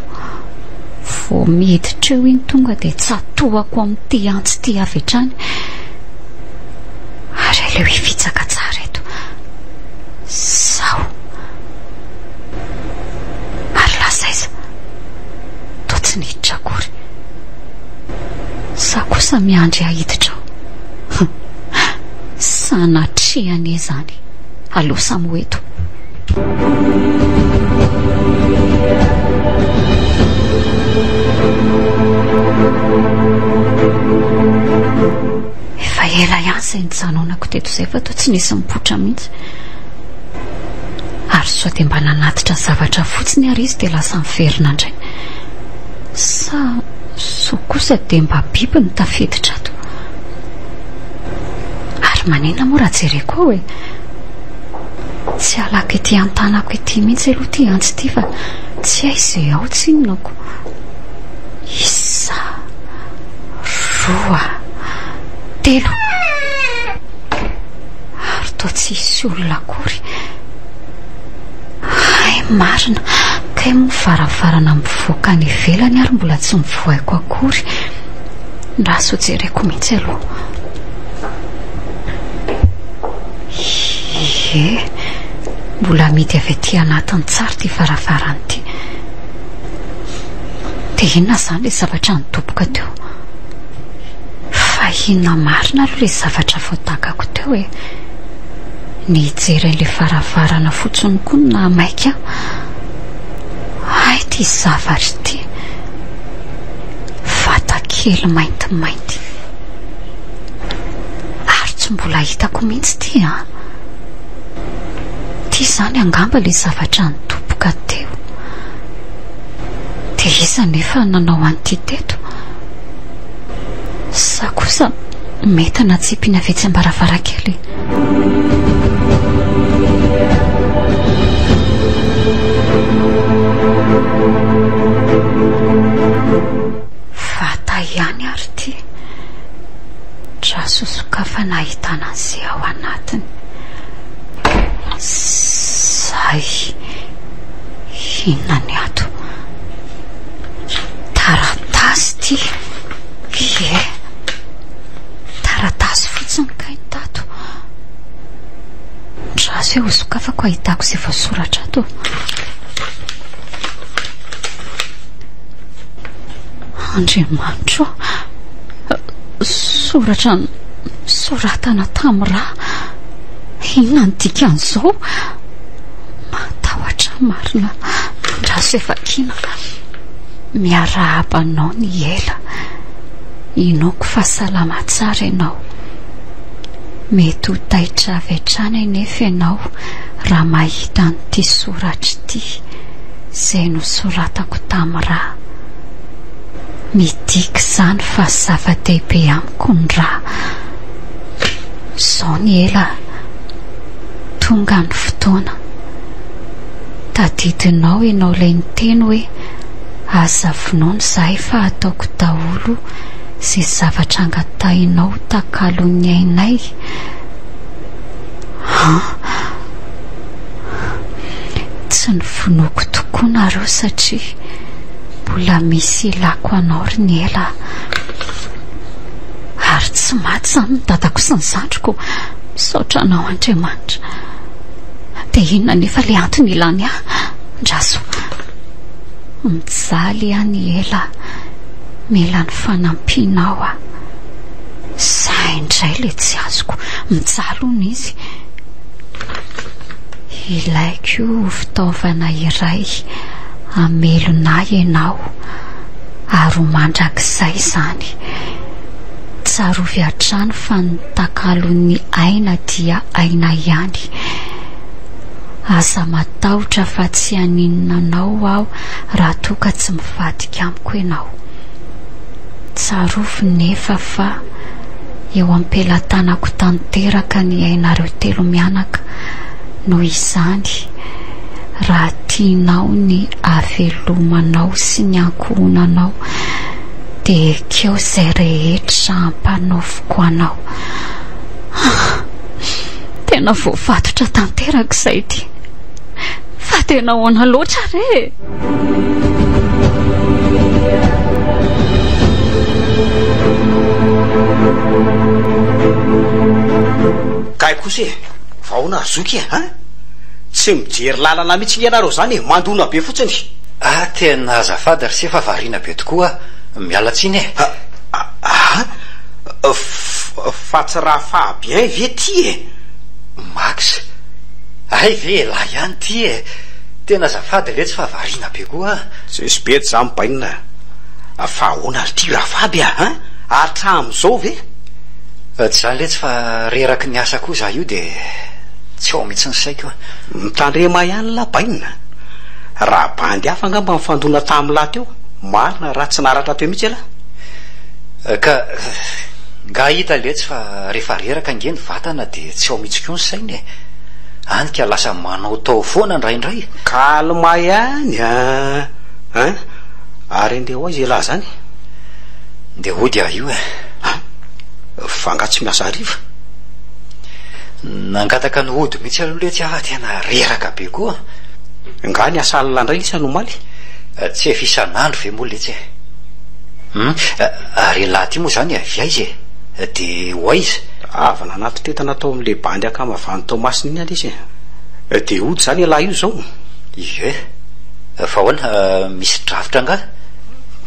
Vao miditra eo iny tonga dia tsatohako amin'ity antsy ity avy hatrany. Ary aleo hifitsaka tsara eto. Sao. Ary lasa aiza? Toa tsy niditra akory. Sa kosa miandry ahy hiditra ao? Sanatria anie izany. Aleo samy ho eto. Efa ela ihany izay nijanonako teto izay fa toa tsy nisy nipoitra mihitsy. Ary sao dia mba nanatitra zavatra fotsiny ary izy dia lasa niverina indray. Sa sao kosa dia mba biby no tafiditra ato. Ary maninona moa raha jereko ao e? Tsy halako ety an-tanako ety mihitsy aloha ity antsy ity fa tsy hay izay ao tsinona ko. Isa, roa, telo. Ary toa tsy hisy olona akory. Hay marina, kay moa varavarana mivoaka any ivelany ary mbola tsy mivohaiko akory. Ndraso hojereko mihitsy aloha. Ie, mbola amidy avy aty anatiny tsara ity varavarana ity. Dia inona izany ilay zavatra nidoboka teo? Fa inona marina aloha ilay zavatra voadakako teo e? Ny hijery an'ilay varavarana fotsiny koa no nahamaika ahy. Hay ity zavatra ity. Vata kely maintimainty. Ary tsy mbola hitako mihitsy ity an!
Ity izany angamba ilay zavatra nidoboka teo. Dia iza anefa nanao an'ity teto? Sa kosa mety natsipiny avy etsy am-baravarankely? Vata ihany ary ity. Draso sokafana ahitana an'izay ao anatiny. Zay. Inona ny ato? Taratasy ity. Ie. Taratasy fotsiny kay ny tato. Draso hoe hosokafako ahitako izay voasoratra ato. Andriamanitro ô! Soratra nosoratana tamin'ny rà. Inona no dikan'izao? Mahatahotra marina. Andraso efa kiana. Miarahaba anao ny ela. Inoako fa salama tsara ianao. Mety ho taitra avy hatrany anefa ianao raha mahita an'ity soratra ity izay nosoratako tamin'ny rà. Midika izany fa zava-dehibe amiko ny rà. Izao ny ela, tonga ny fotoana. Tadidinao ianao ilay niteny hoe aza vonoina izahay fa ataoko daholo izay zavatra angatahinao ho takalon'ny ainay? An! Tsy novonoiko tokoa nareo satria mbola misy ilako anao ry ny ela a! Ary tsy maty izany ny dadako sy ny zandriko. Misaotra anao Andriamanitra. Dia inona anefa ilay antony ilany ahy? Andraso. Mijaly aho ny ela. Mila ny fanampianao aho. Izay indray ilay tsy azoko. Mijaly hono izy. Ilaiko ho fitaovana iray hamelona ahy ianao. Ary ho mandrakizay izany. Tsarovy hatrany fa ny takalon'ny aina dia aina ihany. Aza matahotra fa tsy haninona anao aho raha toa ka tsy mivadika amiko ianao. Tsarovy nefa fa eo am-pelatanako tanteraka ny ainareo telo mianaka, noho izany, raha tianao ny hahavelomanao sy ny ankohonanao dia ekeo izay rehetra ampanaoviko anao. Ah! Tena voafatotra tanteraka izay ity. Fa tena ahoana loatra re e?
Kay kosa e! Fa ahoana ry zoky e? Hein? Tsy mijery lalana mihitsy nge nareo zany e! Mandona be fotsiny!
Ah tena azafady ry se fa variana be tokoa aho, miala tsiny e!
Ah fa tsy raha Fabien ve ty e?
Max, hay ve elah ihany ty e! Tena azafady letsy fa variana be koa aho.
Tsisy bedy zany bainina a! Fa ahoana ry ty Rafaby a! Hein? Hatramizao ve?
Tsy zany letsy fa reraky ny asa koa za io de tsy ao mihitsy ny saiko a!
Mitandrema ihany lah bainina a! Raha bandy hafa angamba nifandona tamin'lah teo, marina raha tsy naratra teo mihitsy elah.
Ka nga hita letsy fa rehefa reraka ange ny vatana de tsy ao mihitsy koa ny saina e! Any ka lasa manaotao foana indraindray.
Calme ihany a! Hein? Ary andeha ho aiza elah zany?
Ndeha hody aho io e!
Hein? Fa nga tsy miasa hariva?
Nangataka ny hody mihitsy aloha letsy aho fa tena reraka be koa.
Nga niasa alina indray letsy any omaly?
Tsy efa isan'andro ve moa letsy e? Hum, ary elah ty moa zany avy aiza e? De ho aiza?
Avy nanatitra entana tao amin'ilay bandy akama avy any Toamasina iny anie izy e. De hody zany elah io zao?
Ie. Fa ahoana, misy drafitra angaha?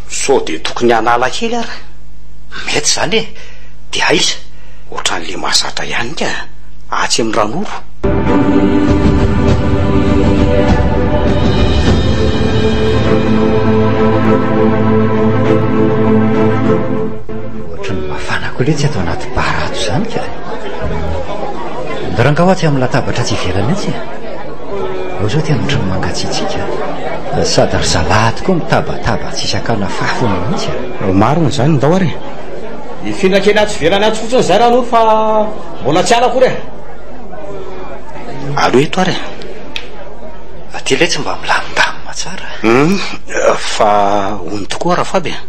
Sao dia tokony hanala kely ary?
Mety izany e! Dia aiza?
Ohatran'ilay mahazatra ihany ka! Atsy amin'ny Ranoro.
Ohatran'ny mafana koa letsy ato anaty bar ato izany ka! Ndao rangaha ho atsy amin'ny latabatra atsy ivelany atsy e! Ao izao tena ohatran'ny mangatsiatsiaka. Sady ry zalahy ato koa mitabataba tsisy hakana fafiny mihitsy
a. Marina izany, ndao ary e.
Hifindra kely atsy ivelany atsy fotsiny izay Ranoro fa mbola tsy ala akory e.
Aleo eto ary e.
Aty letsy mba milamindamina tsara.
Hum, fa hono tokoa Rafaby a.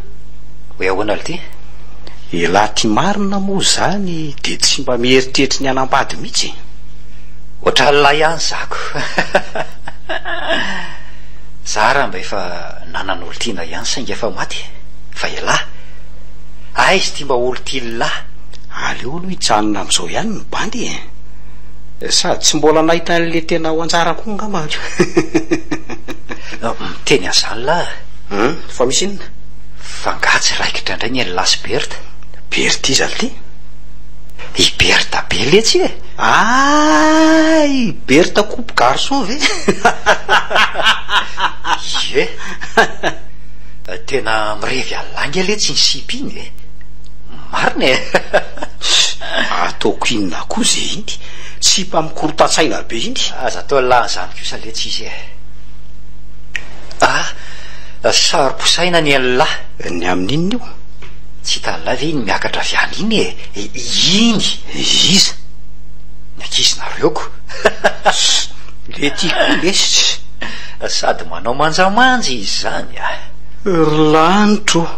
Hoe ahoana lty?
Elah ty marina moa zany de tsy mba mieritreritry ny hanambady mihitsy e.
Ohatran'lah ihany za ko. Za raha mba efa nanan'olon-tiana ihany saingy efa maty e. Fa elah? Aiza ity mba olon-tian'lah?
Aleo aloha hijanona amin'izao ihany ny bandy e. Sady tsy mbola nahita an'le tena ho anjara koa angamba.
Miteny an'izany lah?
Hum, fa misy inona?
Fa angaha tsy raikitra indray ny an'i Lasy Berthe?
Berthe iza lty?
I Berthe be letsy e!
Ah, i Berthe coupe garçon ve?
Ie! Tena mirevy an'lah nge letsy iny sipa iny e! Marina e!
Ataoko inona koa ze iny? Sipa mikorontan-tsaina be iny.
Aza atao lany izany kosa letsy izy e! Ah! Saro-posaina ny an'lah.
Ny amin'inona io?
Tsy hitan'lah ve iny miakatra avy any iny e? Iny!
Iza?
Ny ankizinareo ko!
Le ty koa lesy.
Sady manao manjamanja izy izany a!
Ry lanitro ô!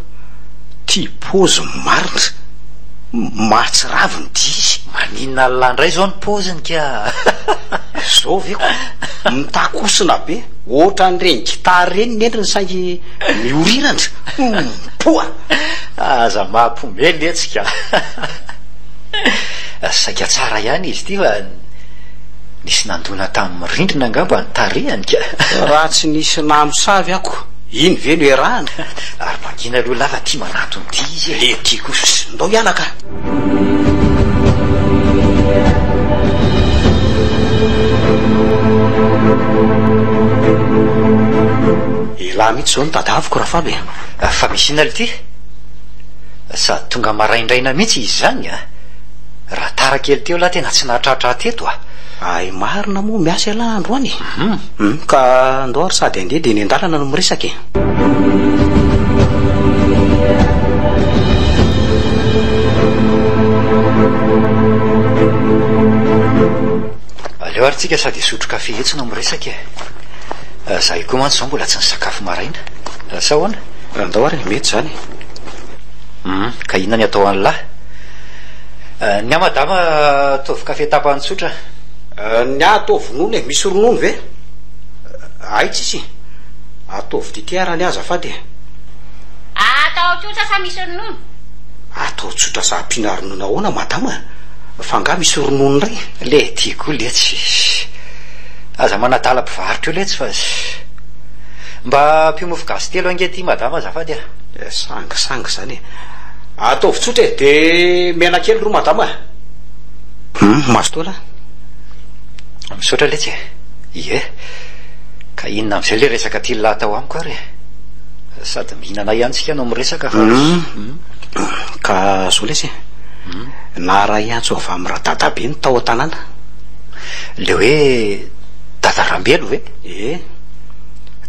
Ty paozy marina! Mahatsiravina ity izy.
Maninona an'lah indray izao ny paoziny ka?
Zao ve ko! Mitakosina be ohatran'ireny gitara ireny ny endriny saingy miorirana. Poa!
Aza mampiomehy letsy ka! Saika tsara ihany izy ity fa nisy nandona tamin'ny rindrina angamba ny tarehiny ka!
Raha tsy nisy namosavy ako, iny ve no iarahana?
Ary mangina aloha lava ity manantona ity izy e!
Le ty kosa, ndao hiala ka! Elah mihitsy izao no tadiaviko Rafaby
e! Fa misy inona lty? Sady tonga maraindraina mihitsy izy izany a! Raha tara kely teo lahy tena tsy nahatratra ahy teto a!
Hay marina moa miasa ialahy androany e! Hum, ka ndao ary sady handeha dia eny an-dalana no miresaka e!
Aleo ary tsika sady hisotro kafe etsy no miresaka e! Za io koa mantsy izao mbola tsy nisakafo maraina. Sa ahoana?
Ndao ary e, mety izany e!
Hum, ka inona ny atao an'lah? Ny ahy madama ataovy kafe tapany tsotra.
Ny ahy ataovy ronono e, misy ronono ve? Hay tsisy e. Ataovy dite ara ny ahy azafady e.
Atao tsotra sa misy ronono?
Atao tsotra sa ampiana ronono ahoana madama? Fa angaha misy ronono indray?
Le ty koa letsy. Aza manadala mpivarotra eo letsy fa. Mba ampio mofo gasy telo ange ty madama azafady a.
Sangisangy izany e. Ataovy tsotra e, de mena kely roa madama a. Hum, mazotoa lahy.
Misaotra letsy e. Ie. Ka inona amin'izay le resaka tian'lah atao amiko ary e? Sady mihinana ihany tsika no miresaka fa.
Hum. Ka zao lesy e. Naharay antso avy amin'i Radadabe ny tao an-tanàna.
Le hoe Dada Rambelo ve?
Ie.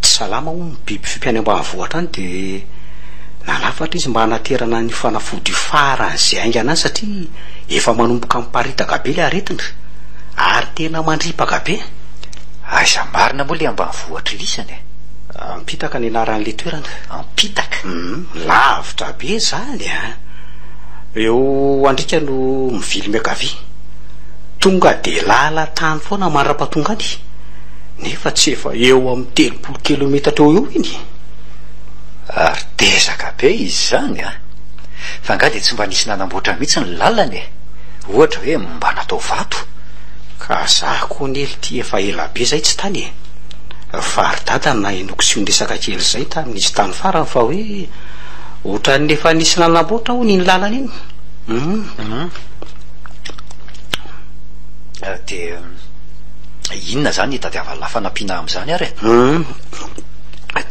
Tsy salama hono ny biby fiompy any ambanivohitra any dia nanafatra izy mba hanaterana an'io fanafody io faran'izay haingana any satria efa manomboka miparitaka be ilay aretina ary tena mandripaka be.
Aiza marina moa ilay ambanivohitr'i lisany e?
Ampitaka ny anaran'ilay toerana.
Ampitaka?
Hum, lavitra be izany a! Eo Andriaka no mivily miankavia. Tonga dia lalan-tany foana mandra-pahatonga any. Nefa tsy efa eo amin'ny 30 kilometatra eo ho eo iny e!
Ary dezaka be izy izany an! Fa angaha dia tsy mba nisy nanamboatra mihitsy ny lalana e? Ohatra hoe mba natao vato?
Ka za koa anie lty efa ela be zay tsy tany e! Fa ry dada no nahenoako sioin-dresaka kely zay tamin'izy tany farany fa hoe ohatran'ny efa nisy nanamboatra hono iny lalana iny.
Hum. Dia inona izany hitadiavan'lah fanampiana amin'izany ary e?
Hum.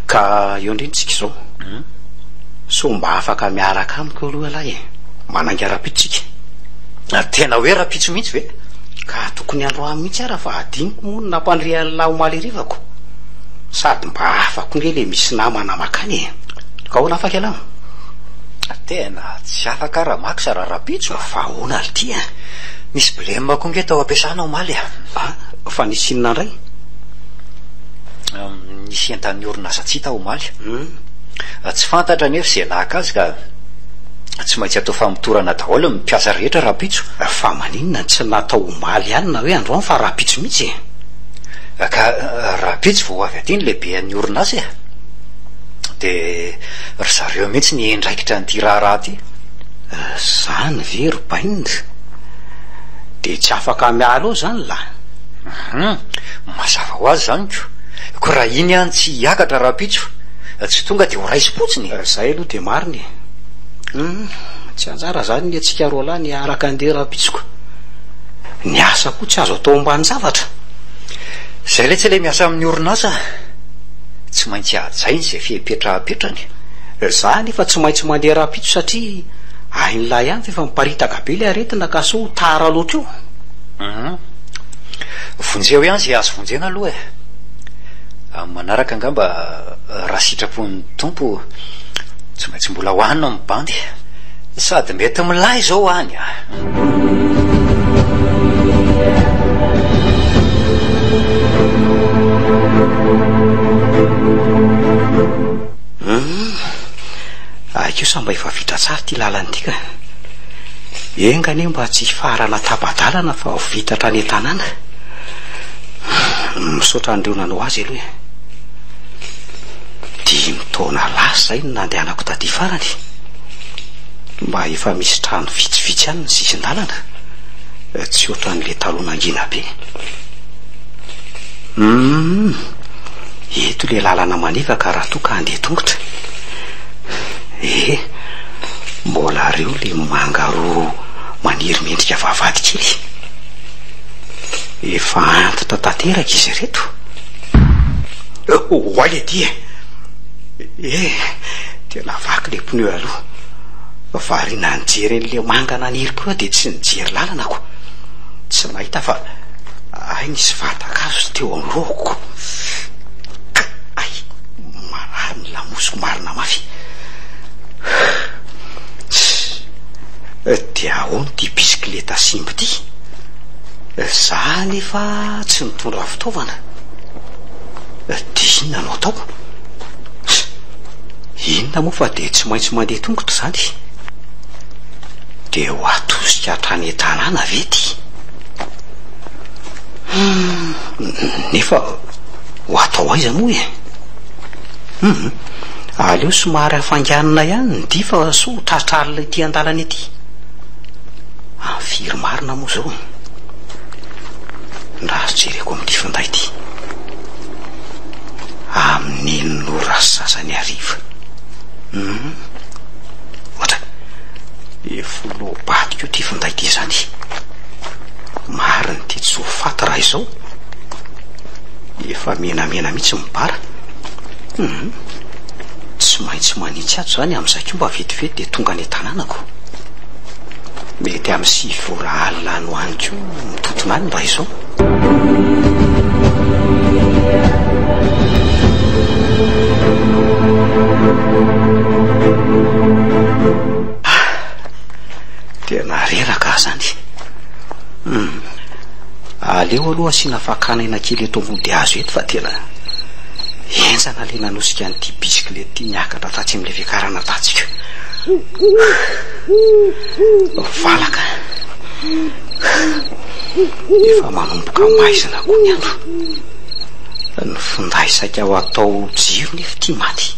Ka eo indrindra isika izao. Sao mba afaka miaraka amiko aloha ialahy e? Manainga rahampitso isika.
Tena hoe rahampitso mihitsy ve?
Ka tokony androany mihitsy ara fa adinoko moa ny nampandre an'lah omaly hariva ko. Sady mba hafa koa nge le misy namana makany e. Ka ahoana afaka ialahy?
Tena tsy afaka aho Ramax raha rahampitso a!
Fa ahoana ry ty a?
Nisy blème koa nge tao am-piasana omaly a!
Ah, fa nisy inona indray?
Nisy entan'ny orinasa tsy hita omaly. Tsy fantatra anefa izay naka azy ka tsy maintsy atao famotorana daholo ny mpiasa rehetra rahampitso.
Fa maninona no tsy natao omaly ihany na hoe androany fa rahampitso mihitsy e?
Ka rahampitso vao ho avy aty ny lehiben'ny orinasa e! Dia ry zareo mihitsy ny hiandraikitra an'ity raharaha ity.
Zany ve ry bainina? Dia tsy afaka miala eo zany lah?
Hum, mazava ho azy zany ko. Ko raha iny ihany tsy hiakatra rahampitso, tsy tonga dia ho raisim-potsiny e!
Zay aloha dia marina e! Hum, tsy anjara zany ny antsika roalahy ny hiaraka handeha rahampitso ko. Ny asa koa tsy azo atao ambanin-javatra.
Zay letsy ilay miasa amin'ny orinasa. Tsy maintsy hajainy izay fepetra apetrany.
Za anefa tsy maintsy mandeha rahampitso satria hain'lah ihany fa efa miparitaka be ilay aretina ka sao ho tara loatra eo.
Hum. Vonjeo ihany izay azo vonjena aloha e. Amin'ny manaraka angamba raha sitrapon'ny Tompo tsy maintsy mbola ho any ny bandy. Sady mety milay izao any a.
Hum, ahy kosa mba efa vita tsara ity lalana ity ka. Enga anie mba tsy hifarana tapa-dalana fa ho vita hatrany an-tanàna. Misaotra an'ireo nanao azy aloha e. Dimy taona lasa izay no nandehanako taty farany. Mba efa misy trano vitsivitsy ihany ny sisin-dalana, tsy ohatran'ilay taloha nangina be. Humm, eto ilay lalana manevaka raha toa ka handeha tongotra. Eh, mbola reo ilay manga roa maniry miendrika vavahady kely. Efa antitra tanteraka izy ireto. Oay aty e! Eh, tena vaky ilay pneu aloha. Variana nijery an'ilay manga naniry koa aho dia tsy nijery lalana ko. Tsy nahita fa hay nisy vatan-kazo teo anoloako. Ka hay marary ny lamosiko marina mafy. Dia ahoana ity bisikileta simba ity? Za anefa tsy nitondra fitaovana. Dia inona no ataoko? Inona moa fa dia tsy maintsy mandeha tongotra izany? Dia ho atosika hatrany an-tanàna ve ity? Hum, nefa ho atao aiza moa e? Hum, aleo somary hafainganina ihany ny dia fa sao ho tratra alina ety an-dalana ety. Amin'ny firy marina moa izao e? Ndraso jereko amin'ity finday ity. Amin'ny enina ora sy sasany hariva. Hum. Ohatra, efa loa-badiko ity finday ity izany. Marina ity tsy ho faty raha izao. Efa menamena mihitsy ny bara. Hum. Tsy maintsy manitsy ato izany amin'izay koa mba vetivety dia tonga any an-tanànako. Mety amin'ny sivy ora alina any ho any koa mitontona any raha izao. Tena reraka aho zany. Hum. Aleo aloha asiana fakana aina kely eto ambody hazo eto fa tena henjana le nanosika an'ity bisikileta ity niakatra tatsy amin'ilay fiakarana tatsy ko. Valaka. Efa manomboka maizina koa ny andro. Ny finday saika ho atao jiro nefa ity maty.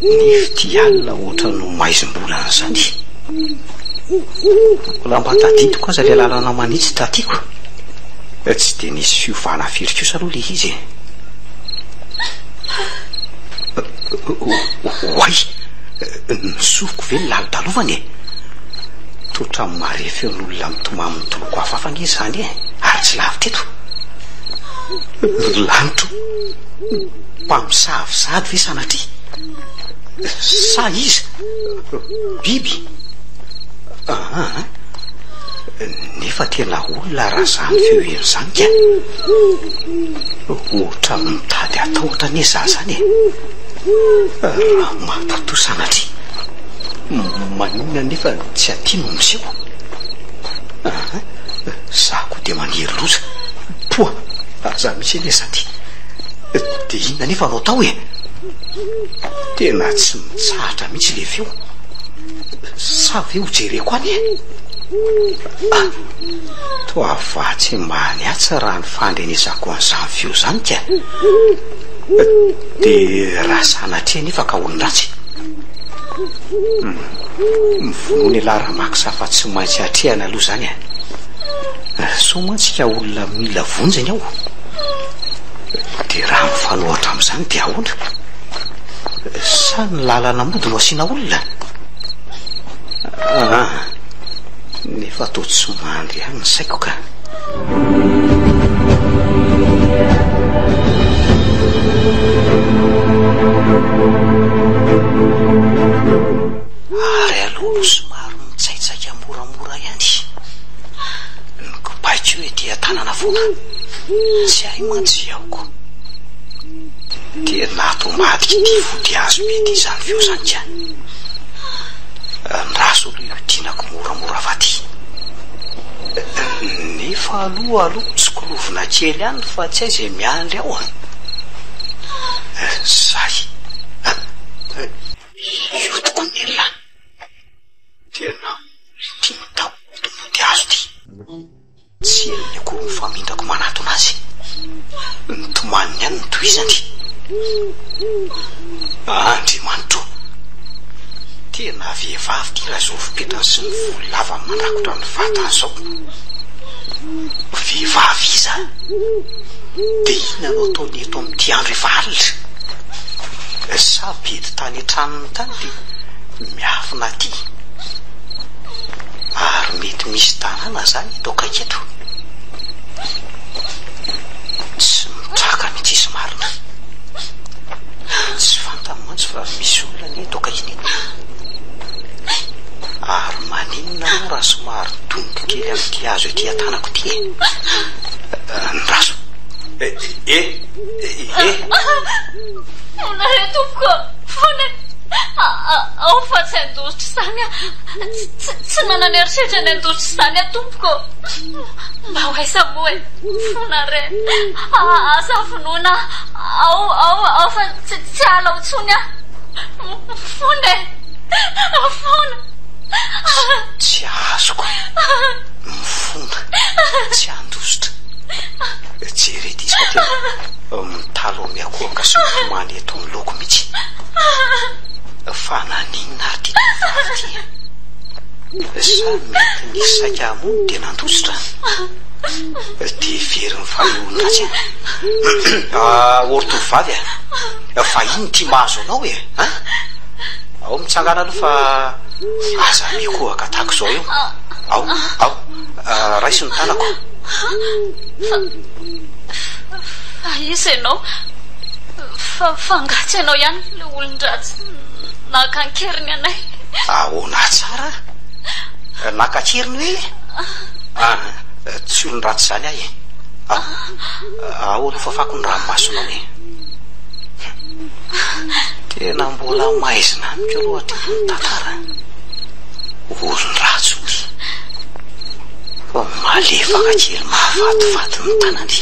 Nefa ity alina ohatran'ny ho maizim-bolana izany. Mbola mba tadidiko aza ilay lalana manitsy taty ko. Tsy dia nisy fiovana firy kosa aloha ilay izy e. Oay! Ny sofiko ve no lalodalovana e? Toa ohatran'ny mahare feon'olona mitomany mitoloko hafahafa ange izany e! Ary tsy lavitra eto. Ry lanitro, mpamosavy sahady ve sanatria? Sa iza? Biby? Aa! Nefa tena olona raha izany feo heno izany ka. Ohatran'ny mitady hatahotra anie za izany e. Raha matotoa sanatria. Maninona anefa tsy aty no miseho? Aa, za koa dia maniry loza. Poa, aza misy anie izany. Dia inona anefa no atao e? Tena tsy mitsahatra mihitsy ilay feo. Sa ve ho jereko any e? Ah! Toa vatsy ambany atsy raha ny fandrenesako an'izany feo izany ka. Dia raha sanatria anefa ka olon-dratsy? Hum, mivonoana ialahy Ramax fa tsy maintsy atrehana aloha izany e. Sao mantsy ka olona mila vonjy ny ao. Dia raha mifanohitra amin'izany dia ahoana? Sa ny lalana mody no asiana olona? Aa, nefa toa tsy mandry ihany ny saiko ka. Ary aloha no somary mitsaitsaika moramora ihany. Ny kibaiko io ety an-tanana foana. Tsy hay mantsy iaoko. Tena ato ambadika ity vodihazo be ity izany feo izany ka. Andraso aloha hiodinako moramora avy aty. Nefa aloha aloha tsikolovina kely ihany fa tsy hay izay miandry ao a. Zay. Io tokoa ny elah. Tena ity mitaody vodihazo ity. Tsy henony akory ny famindrako manatona azy. Ny tomaniny ihany no tohizany. Andriamanitra o! Tena vehivavy ity raha izao fipetrany sy ny volo lavany mandrakotra ny vatany izao. Vehivavy iza? Dia inona no ataony eto amin'ity andro efa alina? Sa bedy tany an-tranony tany dia miafina aty? Ary mety misy tanàna zany eto akaiky eto? Tsy mitraka mihitsy izy marina. Tsy fantany mantsy fa misy olona anie eto akaikiny eto. Ary maninona moa raha somary doniko kely amin'ity hazo ety an-tanako ity e? Andraso. Eh, eh, eh.
Monareo tompoko, fona ao fa tsy handositra izany aho. Tsy manana eritreritra ny handositra izany aho tompoko. Mba ho aiza moa e? Fona re. Asa vonoina ao ao ao fa tsy tsy hiala ao intsony aho. Fona e. Fona.
Tsy azoko. Mifona. Tsy handositra. Jereo ity izy fa tena mitalo miakohoka sy mitomany eto anoloako mihitsy. Fa naninona ary ity tovovavy ity e? Sa mety nisy saika hamono dia nandositra? Dia heverin'ny fa olon-dratsy an! Ô ry tovovavy a! Fa inona ity mahazo anao e? An? Ao mitsangana aloha fa aza mikohaka tahaka izao eo. Ao, ao, raiso ny tanako.
Fa, fa iza ianao? Fa, fa angaha tsy ianao ihany ilay olon-dratsy naka an-keriny anay?
Ahoana tsara? Naka an-keriny hoe? Ah, tsy olon-dratsy izany aho e. Ao, ao aloha fafako ny ranomasonao e. Tena mbola maizina amiko aloha hatreto ny tantara. Olon-dratsy hoy. Fa malefaka kely mahafatifaty ny tanany.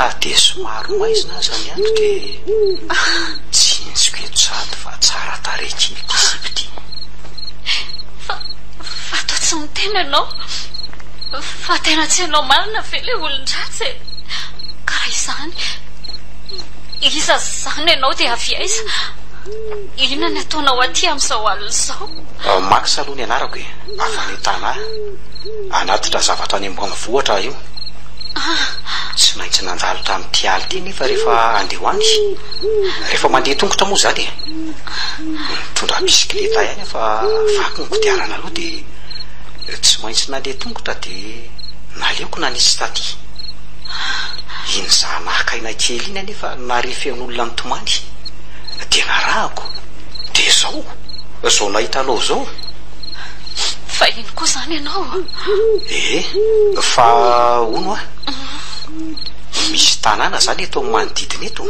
Ary dia somary maizina aza ny andro dia tsinjoko eto sahady fa tsara tarehy kely ity sipa ity.
Fa, fa toa tsy miteny ianao. Fa tena tsy ianao marina ve ilay olon-dratsy e? Ka raha izany, iza izany ianao dia avy aiza? Inona ny ataonao aty amin'izao alina izao?
Max aloha ny anarako e, avy any Tana. Hanatitra zavatra any ambanivohitra aho io. Tsy maintsy nandalo tamin'ity ala ity nefa rehefa handeha ho any. Rehefa mandeha tongotra moa izany e. Nitondra bisikileta ihany aho fa vaky ny kodiarana aloha dia tsy maintsy nandeha tongotra dia naleoko nanisy taty. Iny za naka aina kely iny anefa nahare feon'olona nitomany dia narahako. Dia izao, izao nahita anao izao.
Vahiny koa izany ianao?
Ee, fa hono hoa, misy tanàna izany eto amin'ny manodidina eto?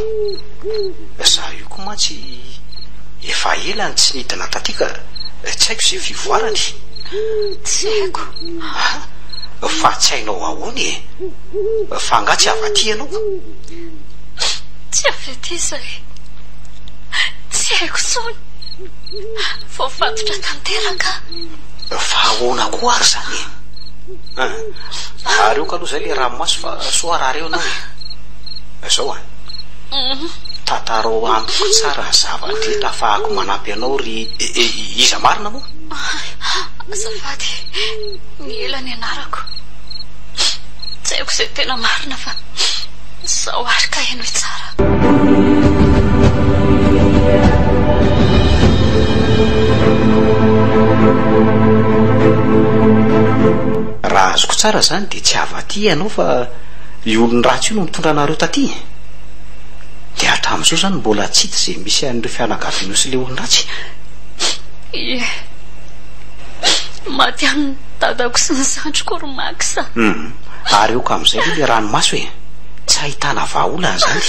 Za io koa mantsy efa ela no tsy nidina taty ka tsy haiko izay fivoarany.
Tsy haiko.
An! Fa tsy hainao ahoana e? Fa angaha tsy avy aty ianao?
Tsy avy aty izay. Tsy haiko intsony. Voafatotra tanteraka
aho. Fa ahoana koa ary izany e? An! Ary aoka aloha izay ilay ranomaso fa soa harary eo ianao e. Izao an! Tantarao amiko tsara ny zava-drehetra ahafahako manampy anao ry iza marina moa?
Azafady, ny ela ny anarako. Tsy haiko izay tena marina fa izao ary ka henoy tsara.
Raha azoko tsara izany dia tsy avy aty ianao fa io olon-dratsy io no nitondra anareo taty e? Dia hatramin'izao izany mbola tsy hita izay misy an'ireo fianakavianao sy ilay olon-dratsy?
Ie. Maty any ny dadako sy ny zandriko ry Max a.
Hum. Ary aoka amin'izay aloha ilay ranomaso e. Tsy ahitana vahaolana izany.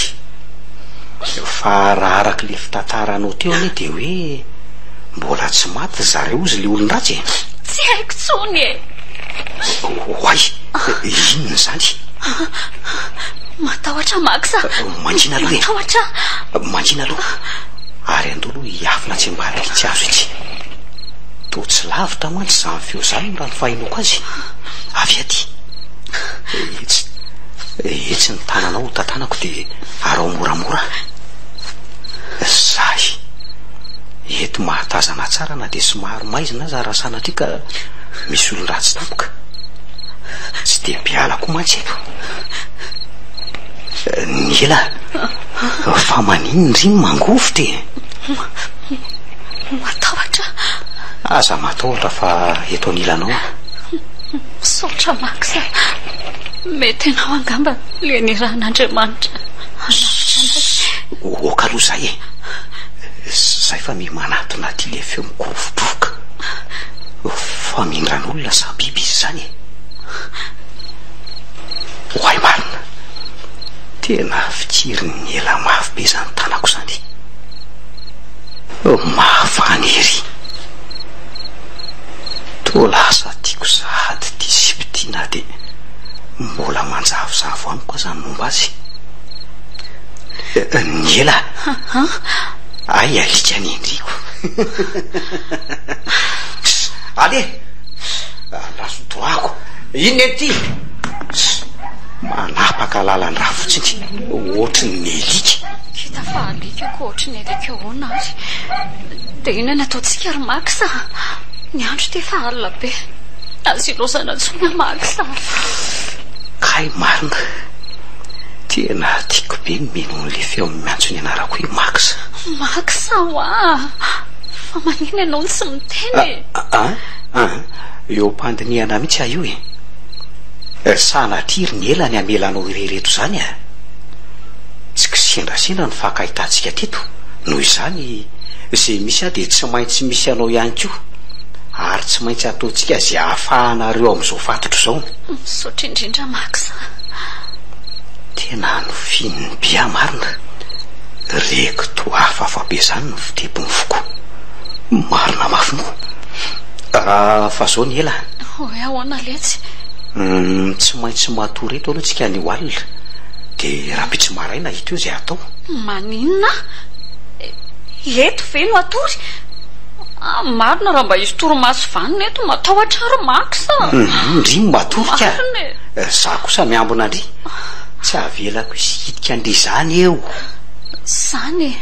Fa raha araka ilay fitantaranao teo anie dia hoe mbola tsy maty ry zareo hozy ilay olon-dratsy e.
Tsy haiko intsony e.
Oay! Inona izany?
Matahotra Max a!
Mangina aloha e!
Matahotra
aho! Mangina aloha! Ary andao aloha hiafina atsy ambadika itsy hazo itsy. Toa tsy lavitra mantsy izany feo izany raha ny fahenoako azy. Avia aty. Etsy, etsy ny tananao ho tantanako dia araho moramora. Zahy. Eto mahatazana tsara na dia somary maizina aza raha sanatria ka misy olon-dratsy tampoka. Tsy dia mpiala koa mantsy eto. Ny ela, fa maninona ndry no mangovitra e?
Matahotra.
Aza matahotra fa eto anilanao aho.
Misaotra Max a. Mety ianao angamba ilay nirahan'Andriamanitra hanavotra anay.
Ok aloha izay e. Zay fa miha manatona aty ilay feo mikorovodrovoka. Famindran'olona sa biby izy izany e? Oay marina! Tena fikirin'ny ela mafy be izany tanako izany. Mahafany ery. Toa lasa tiako sahady ity sipa ity na dia mbola manjavozavo amiko aza ny momba azy. Ny ela Hay alika ny endriko. Allez! Andraso torahako. Inona ity? Manapaka lalan-drà fotsiny, ohatry ny alika.
Hita fa alika ko ohatry ny alika ahoana ary? Dia inona no ataontsika ry Max a? Ny andro ity efa alina be. Aza ilaozana intsony aho Max a.
Kay marina. Tena tiako be ny mino an'ilay feo miantso ny anarako hoe Max.
Max hoa! Fa maninona ianao no tsy miteny e?
An? An? Eo am-pandinihana mihitsy aho io e! Sanatria ry ny ela ny hamela anao irery eto izany a! Tsy kisendrasendra ny fankahitantsika teto, noho izany izay misy ahy dia tsy maintsy misy anao ihany koa, ary tsy maintsy ataontsika izay hahafahanareo amin'izao fatotra izao.
Misaotra indrindra Max a!
Tena nofihininy be aho marina. Reko toa hafahafa be izany ny fitepin'ny foko. Marina mafy moa. Ah, fa zao ny ela.
Hoe ahoana letsy?
Humm, tsy maintsy matory eto aloha tsika anio alina. Dia rahampitso maraina hita eo izay hatao.
Maninona? Eto ve no hatory? Ah, marina raha mba hisy torimaso vanona eto, matahotra aho ry Max a!
Humm, ndry no matory ka.
Marina e!
Za kosa miambina ndry. Tsy avelako hisy hikitika an-dry izany eo.
Izany e!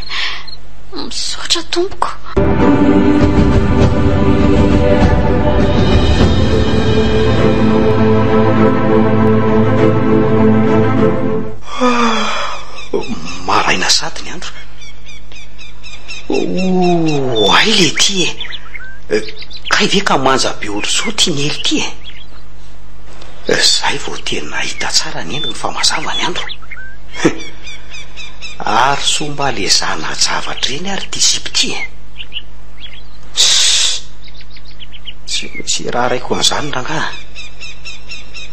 Misaotra tompoko.
Maraina sady ny andro. Oay le ty e! Kay ve ka manja be ohatr'izao ty Nely ty e? Zay vao tena hita tsara ny endriny fa mazava ny andro. Ary soa mba le zana-javatra ireny ary ity zipo ity e! Sss! Tsy misy iraharaiko an'izany rangaha.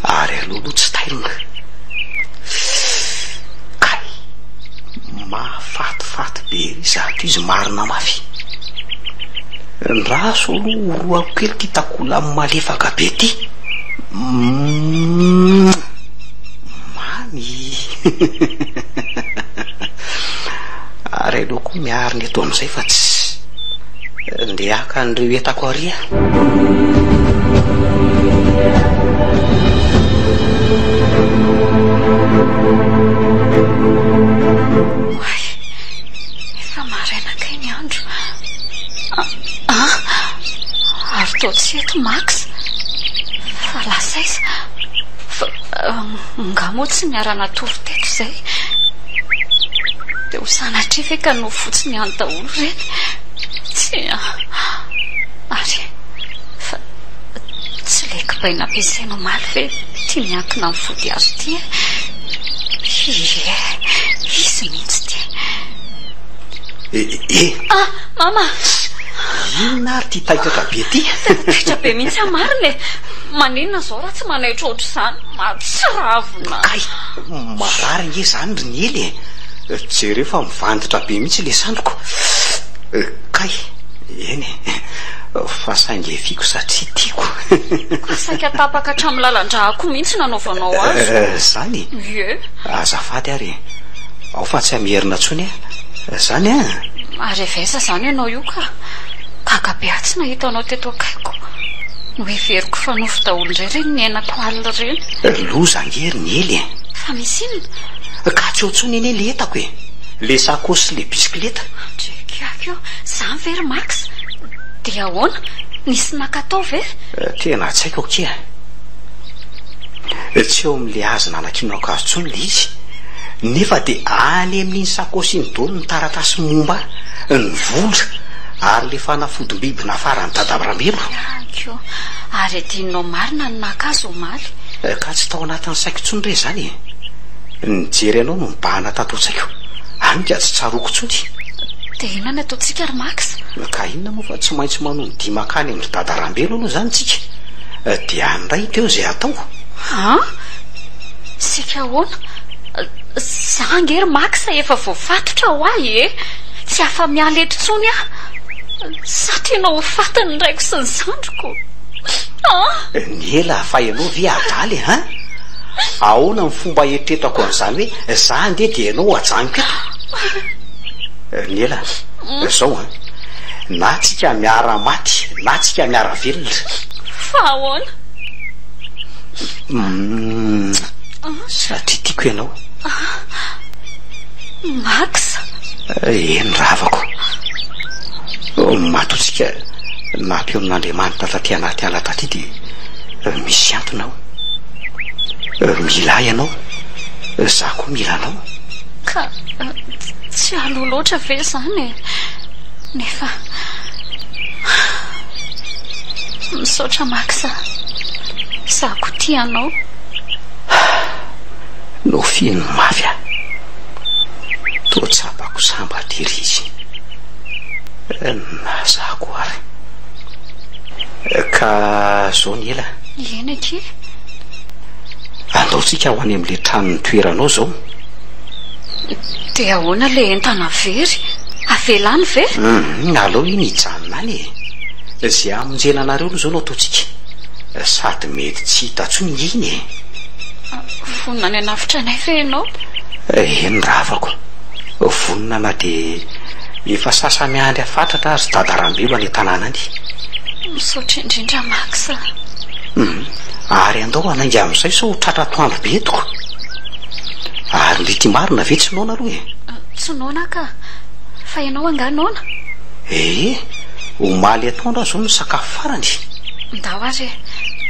Ary aleo aloha tsy tairina. Kay! Mahafatifaty be ery izato izy marina mafy. Ndraso aloha horohako kely ity takolany malefaka be ity. Mamy! Ary aleo koa miarina eto amin'izay fa tsy ndeha haka an'ireo entako ary aho.
Oay, efa maraina kay ny andro. Ah, ary toa tsy eto Max. Fa lasa aiza? Fa nga moa tsy niara-natory teto izay? Dia ho sanatria ve ka nofy fotsiny ihany daholo ireny? Tsia. Ary fa tsy ilay kibay nampiasaina omaly ve ity miankina amin'ny vodihazo ity e? Ie, izy mihitsy ity.
E, e.
Ah, mama!
Inona ary ity taitatra be ity?
Tena taitra be mihitsy aho marina e! Maninona izao raha tsy manaitra ohatr'izany? Mahatsiravina!
Kay! Marary ange izany ry Nely e! Jereo fa mivanditra be mihitsy ilay sandriko. Kay! Eny e! Fa saingy efiako satria tiako.
Ka saika tapaka hatramin'ny lalan-drahako mihitsy nanaovanao azy.
Izany?
Ie.
Azafady ary e! Ao fa tsy hamerina intsony aho. Izany an!
Ary avy aiza izany ianao io ka? Gaga be aho tsy nahita anao teto akaikiko. Noheveriko fa nofy daholo indray ireny niainako alina ireny.
Loza ange ry Nely e!
Fa misy inona?
Ka tsy eo intsony anie ilay entako e! Ilay sakaosy sy ilay bisikileta.
Andriakiako io! Izany ve ry Max? Dia ahoana? Nisy naka tao ve?
Tena tsy haiko akia. Tsy eo amin'ilay hazo nanakinako azy intsony ilay izy. Nefa dia any amin'iny sakaosy iny daholo ny taratasy momba ahy, ny vola, ary ilay fanafodim-biby nafaran'i Dada Rambelo.
Ihany koa. Ary adinonao marina ny naka azy omaly.
Ka tsy tao anatin'ny saiko intsony re izany e! Nijery anao no nibahana tato an-tsaiko, hany ka tsy tsaroako intsony.
Dia inona no ataontsika ry Max?
Ka inona moa fa tsy maintsy manohy ny dia mankany amin-dry Dada Rambelo aloha izany tsika. Dia any indray hita eo izay hatao.
An? Isika ahoana? Za ange ry Max efa voafatotra ho ahy e! Tsy afa-miala eto intsony aho. Sa tianao ho faty ny raiko sy ny zandriko? An?
Ny ela fa ianao ve adala e, an? Ahoana ny fomba eritreretako an'izany hoe za ange dia ianao ajanoko eto? Ny ela, zao an, na tsika miara-maty na tsika miara-velona.
Fa ahoana?
Humm, satria tiako ianao.
Max.
Eny ravako. Matoa tsika nampeo amin'Andriamanitra taty anaty ala taty dia misy antony ao. Mila ahy ianao, za koa mila anao.
Ka tsy aloha loatra ve izany e? Nefa misaotra Max a. Izaho koa tia anao.
Nofihin'ny mafy aho. Toa tsapako sambatra ery izy. Na izaho koa ary. Ka zao ny ela.
Eny akia.
Andao tsika ho any amin'ilay trano nitoeranao zao.
Dia ahoana ilay entana very? Avela any ve?
Hum, aleo iny hijanona any e. Izay hamonjena anareo aloha izao no ataontsika. Sady mety tsy hita intsony ange iny e.
Vonona ny hanavotra anay ve ianao?
Eny ravako. Vonona na dia efa sasa-miandry hafatratra aza Dada Rambelo any an-tanàna any.
Misaotra indrindra Max a.
Hum, ary andao hanainga amin'izay sao ho tratra atoandro be eto ko. Ary ndry ity marina ve tsy noana aloha e?
Tsy noana aho ka. Fa ianao angaha noana?
Ee, omaly atoandro aho izao no nisakafo farany.
Ndao ary e.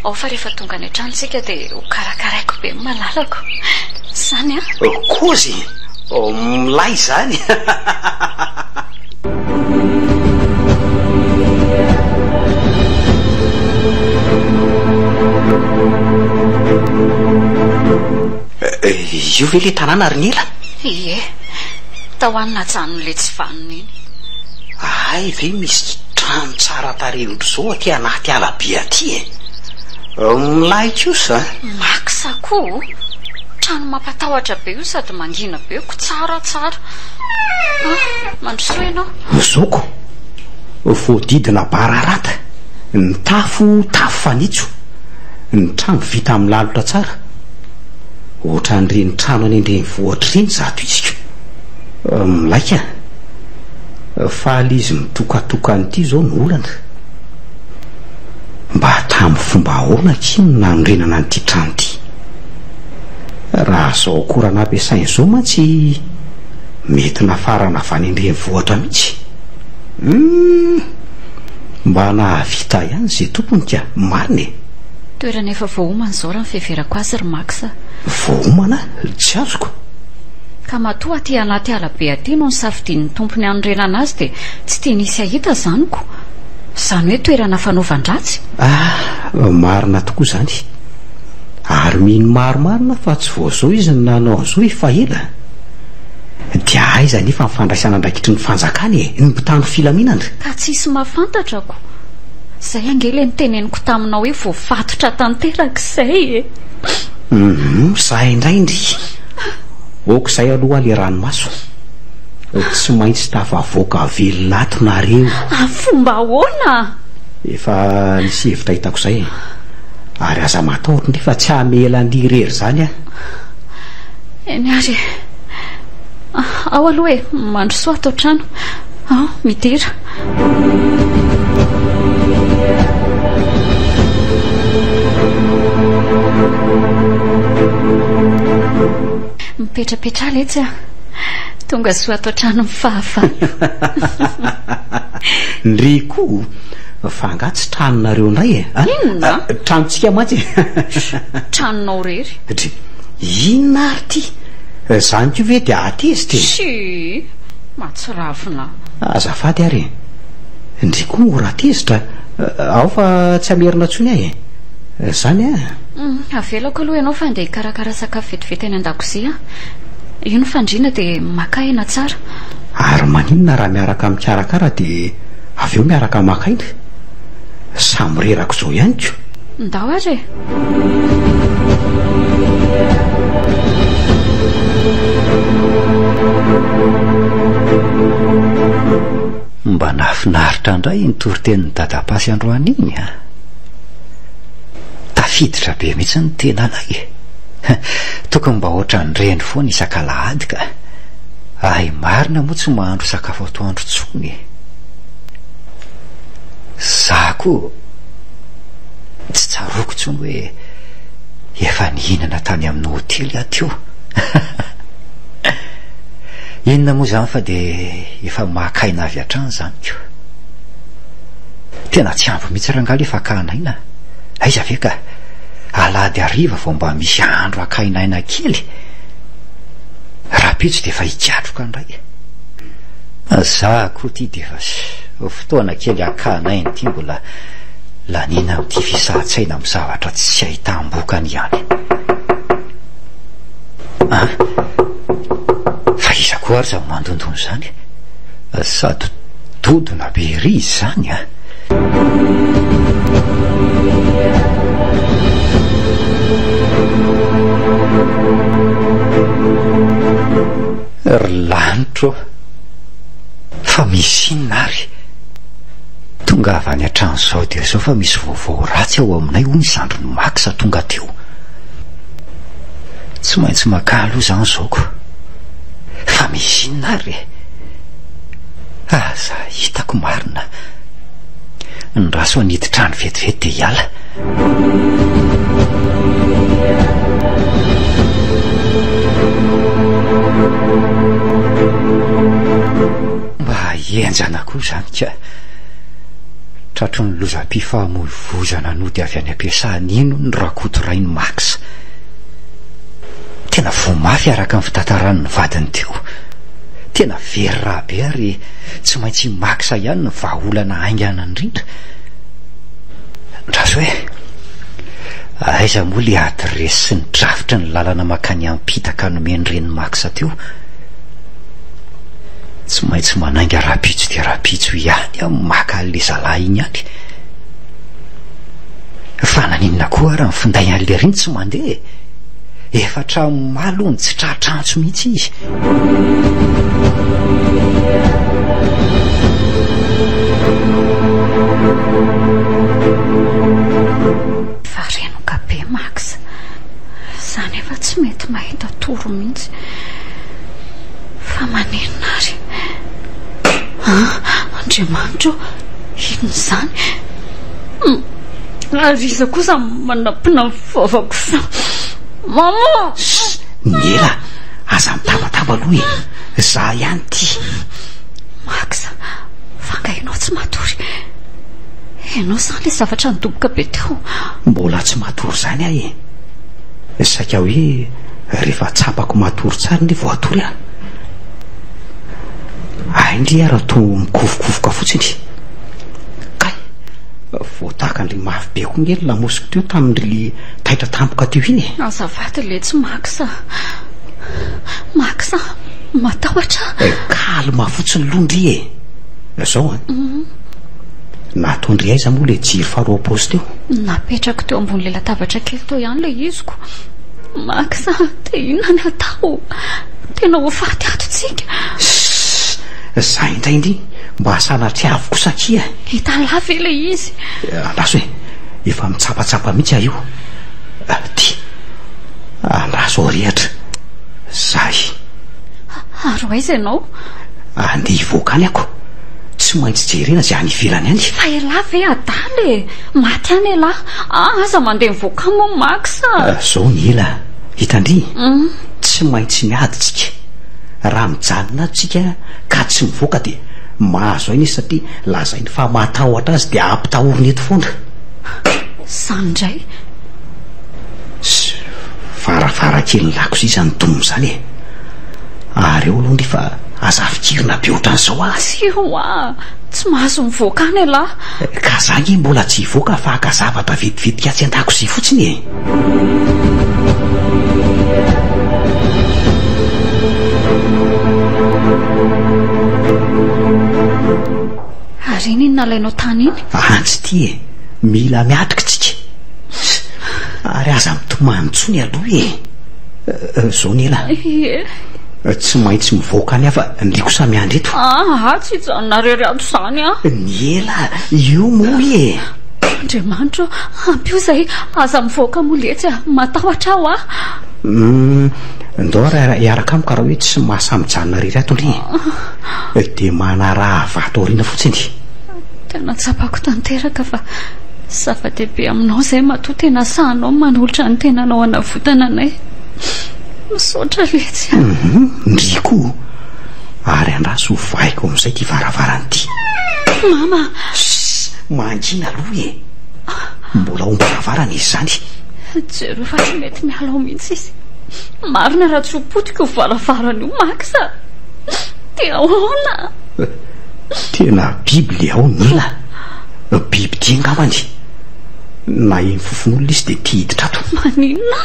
Ao fa rehefa tonga any an-trano tsika dia ho karakaraiko be ny malalako. Izany an?
Kozy! Milay izany! Io ve ilay tanàna ry Nela?
Ie. Tao any najanon'ilay tsy vanona iny.
Hay ve misy. Trano tsara tarehy ohatr'izao aty anaty ala be aty e! Milay kosa a!
Max koa o! Trano mampatahotra be io sady mangina be ko tsara tsara. Ah, mandrosoa ianao.
Zoko, voadidina bararata, ny tafo tafo fanitso, ny trano vita amin'ny lalotra tsara. Ohatran'ireny trano any an-drenivohitra ireny izato izy ko. Milay ka! Fa le izy mitokatokana ity izao no olana. Mba tamin'ny fomba ahoana akia no nanorenana an'ity trano ity? Raha izao akora nampiasaina izao mantsy mety nafarana avy any an-drenivohitra mihitsy. Humm! Mba nahavita ihany izay tompony ka, marina e!
Toerana efa voaomana izao raha ny fiheverako azy ry Max a!
Voaomana? Tsy azoko.
Ka matoa aty anaty ala be aty no nisafidian'ny tompony hanorenana azy dia tsy tiany hisy hahita izany ko! Izany hoe toerana fanaovan-dratsy?
Ah! Marina tokoa izany. Ary mino marimarina aho fa tsy vao izao izy no nanao an'izao efa ela. Dia aiza anefa ny fandraisana andraikitry ny fanjakana e? Ny mpitandro filaminana?
Ka tsisy mahafantatra ko! Izay ange ilay noteneniko taminao hoe voafatotra tanteraka izay e!
Humm, za indray ndry! Ok izay aloha le ranomaso. Tsy maintsy tafavoaka velona ato nareo.
Amin'ny fomba ahoana?
Efa nisy hevitra hitako izay e. Ary aza matahotra ndry fa tsy hamela an-dry irery izany aho.
Eny ary e. Ao aloha e, mandrosoa ato an-trano. Ao, midira. Mipetrapetraha letsy a! Tonga soa ato an-tranon'ny fahavalo.
Ndry koa, fa angaha tsy tranonareo indray e?
Inona?
Tranontsika mantsy e!
Tranonao irery.
Dry, inona ary ity? Izany koa ve dia ahatezitra e?
Tsia, mahatsiravina.
Azafady ary e! Ndry koa mora tezitra, ao fa tsy hamerina intsony aho e! Izany an!
Avelako aloha ianao fa andeha hikarakara sakafo vetivety any an-dakozia aho. Io ny fandriana dia maka aina tsara.
Ary maninona raha miaraka mikarakara dia avy eo miaraka maka aina? Samy reraka izao ihany ko!
Ndao ary e!
Mba nahafinaritra indray iny toritenin'i Dadapasy androany iny an! Tafiditra be mihitsy ny tenanay e! Tokony mba ohatran'ireny foana isak'alahady ka! Hay marina moa tsy mahandro sakafo atoandro intsony e! Za koa tsy tsaroako intsony hoe efa nihinana tany amin'ny hotely aho teo. Inona moa izany fa dia efa maka aina avy hatrany izany ko. Tena tsy ampy mihitsy rangahy ilay fakana aina. Aiza ve ka. Alahady hariva vao mba misy andro hakaina aina kely. Rahampitso dia efa hikatroka indray. Za koa ity dia efa fotoana kely hakana aina ity mbola laniana amin'ity fisahan-tsaina amin'ny zavatra tsy ahitam-bokany ihany. An! Fa iza koa ary izany mandondona izany? Sady dodona be ery izy izany an! Ry lanitro ô! Fa misy inona ary? Tongava any an-trano izao dia izao fa misy vaovao ratsy ao aminay hoy ny zandrin'i Max tonga teo. Tsy maintsy maka aloha izany izao ko. Fa misy inona ary e? Aza hitako marina. Ndraso hanidy trano vetivety dia hiala. Mba henjana koa izany ka. Tratry ny lozam-pifamoivoizana nody avy any am-piasana iny hono Rakotorainy Max. Tena voa mafy araka ny fitantaran'ny vadiny teo. Tena very raha be ary tsy maintsy i Max ihany no vahaolana haingana indrindra. Ndraso hoe aiza moa le adiresy sy ny drafitry ny lalana mankany ampita ka nomen'ny renin'i Max teo. Tsy maintsy manainga rahampitso dia rahampitso ihany aho maka an'ilay zalahy iny any. Fa naninona koa ary ny finday an'i iny tsy mandeha e? Efa hatramin'ny omaly hono tsy tratra antso mihitsy izy.
Efa renoka be Max. Za nefa tsy mety mahita toro mihitsy. Fa maninona ary? Ah, Andriamanitra ô, inona izany? Ary iza kosa manampina ny vavako izany? Maman!
Chut! Ny ela, aza mitabataba aloha e! Za ihany ity.
Max, fa angaha ianao tsy matory? Ianao izany ilay zavatra nidoboka be teo?
Mbola tsy matory izany aho e! Saika hoe Rehefa tsapako matory tsara anie vao hatory aho. Hay ndry ary toa mikofokofoka fotsiny. Kay! Voatakan-dry mafy be koa nge ny lamosiko teo tamin-dry le taitra tampoka teo iny e.
Azafady letsy Max a. Max a, matahotra aho.
Eh, calme fotsiny aloha ndry e. Zao an. Nataon-dry aiza moa le jiro faharoa am-paosy teo?
Napetrako teo ambony le latabatra kely teo ihany le iziko. Max a, dia inona ny atao? Tena ho faty ato tsika.
Sss, za indray ndry mba sanatria avy kosa akia e.
Hitan'lah ve ilay izy?
Andraso e, efa mitsapatsapa mihitsy aho io. Ty, andraso arehatra. Zay.
Ary ho aiza ianao?
Andeha hivoaka any ako. Tsy maintsy jerena izay any ivelany any.
Fa elah ve adala e? Maty any elah. Ah, aza mandeha mivoaka any moa Max a!
Zao ny ela, hitan-dry? Tsy maintsy miady tsika. Raha mijanona ato tsika ka tsy mivoaka dia mahazo aina izy satria lazainy fa matahotra azy dia ampitahoriny eto foana.
Izany indray?
Ss, varavarakelin'ny lakozia izany dom izany e! Ary eo aloha ndry fa aza afikirina be ohatran'izao ah!
Tsia hoa! Tsy mahazo mivoaka any ialahy.
Ka za nge mbola tsy hivoaka fa haka zavatra vetivetika atsy an-dakozia fotsiny e!
Ary iny iny nalainao tany iny?
Antsy ity e! Mila miatrika tsika. Ary aza mitomany intsony aloha e! Zao ny ela.
Ie.
Tsy maintsy mivoaka any aho fa ndry kosa miandry eto.
Aa, tsy hijanona irery ato izany aho.
Ny ela, io moa e!
Andriamanitra ô, ampio izay, aza mivoaka moa letsy a, matahotra aho a.
Hum, ndao ary hiaraka amiko raha hoe tsy mahasahy mijanona irery ato ndry e. Dia manaraha vato aoriana fotsiny.
Tena tsapako tanteraka fa zava-dehibe aminao izay matoa tena sahinao manolotra ny tenanao hanavotana anay. Misaotra letsy a.
Hum, ndry koa. Ary andraso ho vahiko amin'izay ity varavarana ity.
Mama!
Sss! Mangina aloha e! Mbola ao am-baravarana izy izany.
Jereo fa tsy mety miala ao mihitsy izy. Marina raha tsy ho potika io varavarana io Max a! Dia ahoana?
Tena biby le ao Nila. Biby dia angambany. Naheno fofon'olona izy dia te hiditra ato.
Maninona?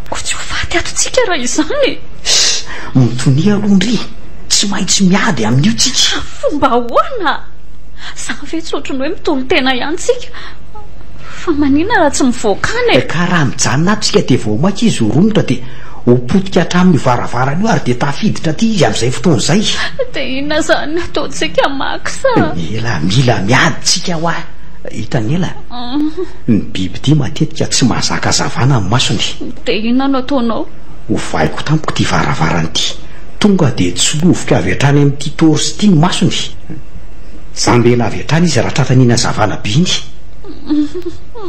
Koa tsy ho faty ato tsika raha izany e!
Ssss! Mitonia aloha ndry! Tsy maintsy miady amin'io tsika!
Fomba ahoana? Izany ve tsy ohatran'ny hoe mitolo-tena ihany tsika? Fa maninona raha tsy mivoaka any e?
Ka raha mijanona ato tsika dia vao mainka izy ho romotra dia ho potika hatramin'io varavarana io ary dia tafiditra aty izy amin'izay fotoana izay.
Dia inona izany no ataontsika Max a?
Mila mila miady tsika hoa! Hitan'i ela? Ny bibidia matetika tsy mahazaka hazavana ny masony.
Dia inona no ataonao?
Ovaiko tampoka ity varavarana ity. Tonga dia tsiloviko avy hatrany amin'ity torche ity ny masony. Jambena avy hatrany izy raha tratran'iny hazavana be iny.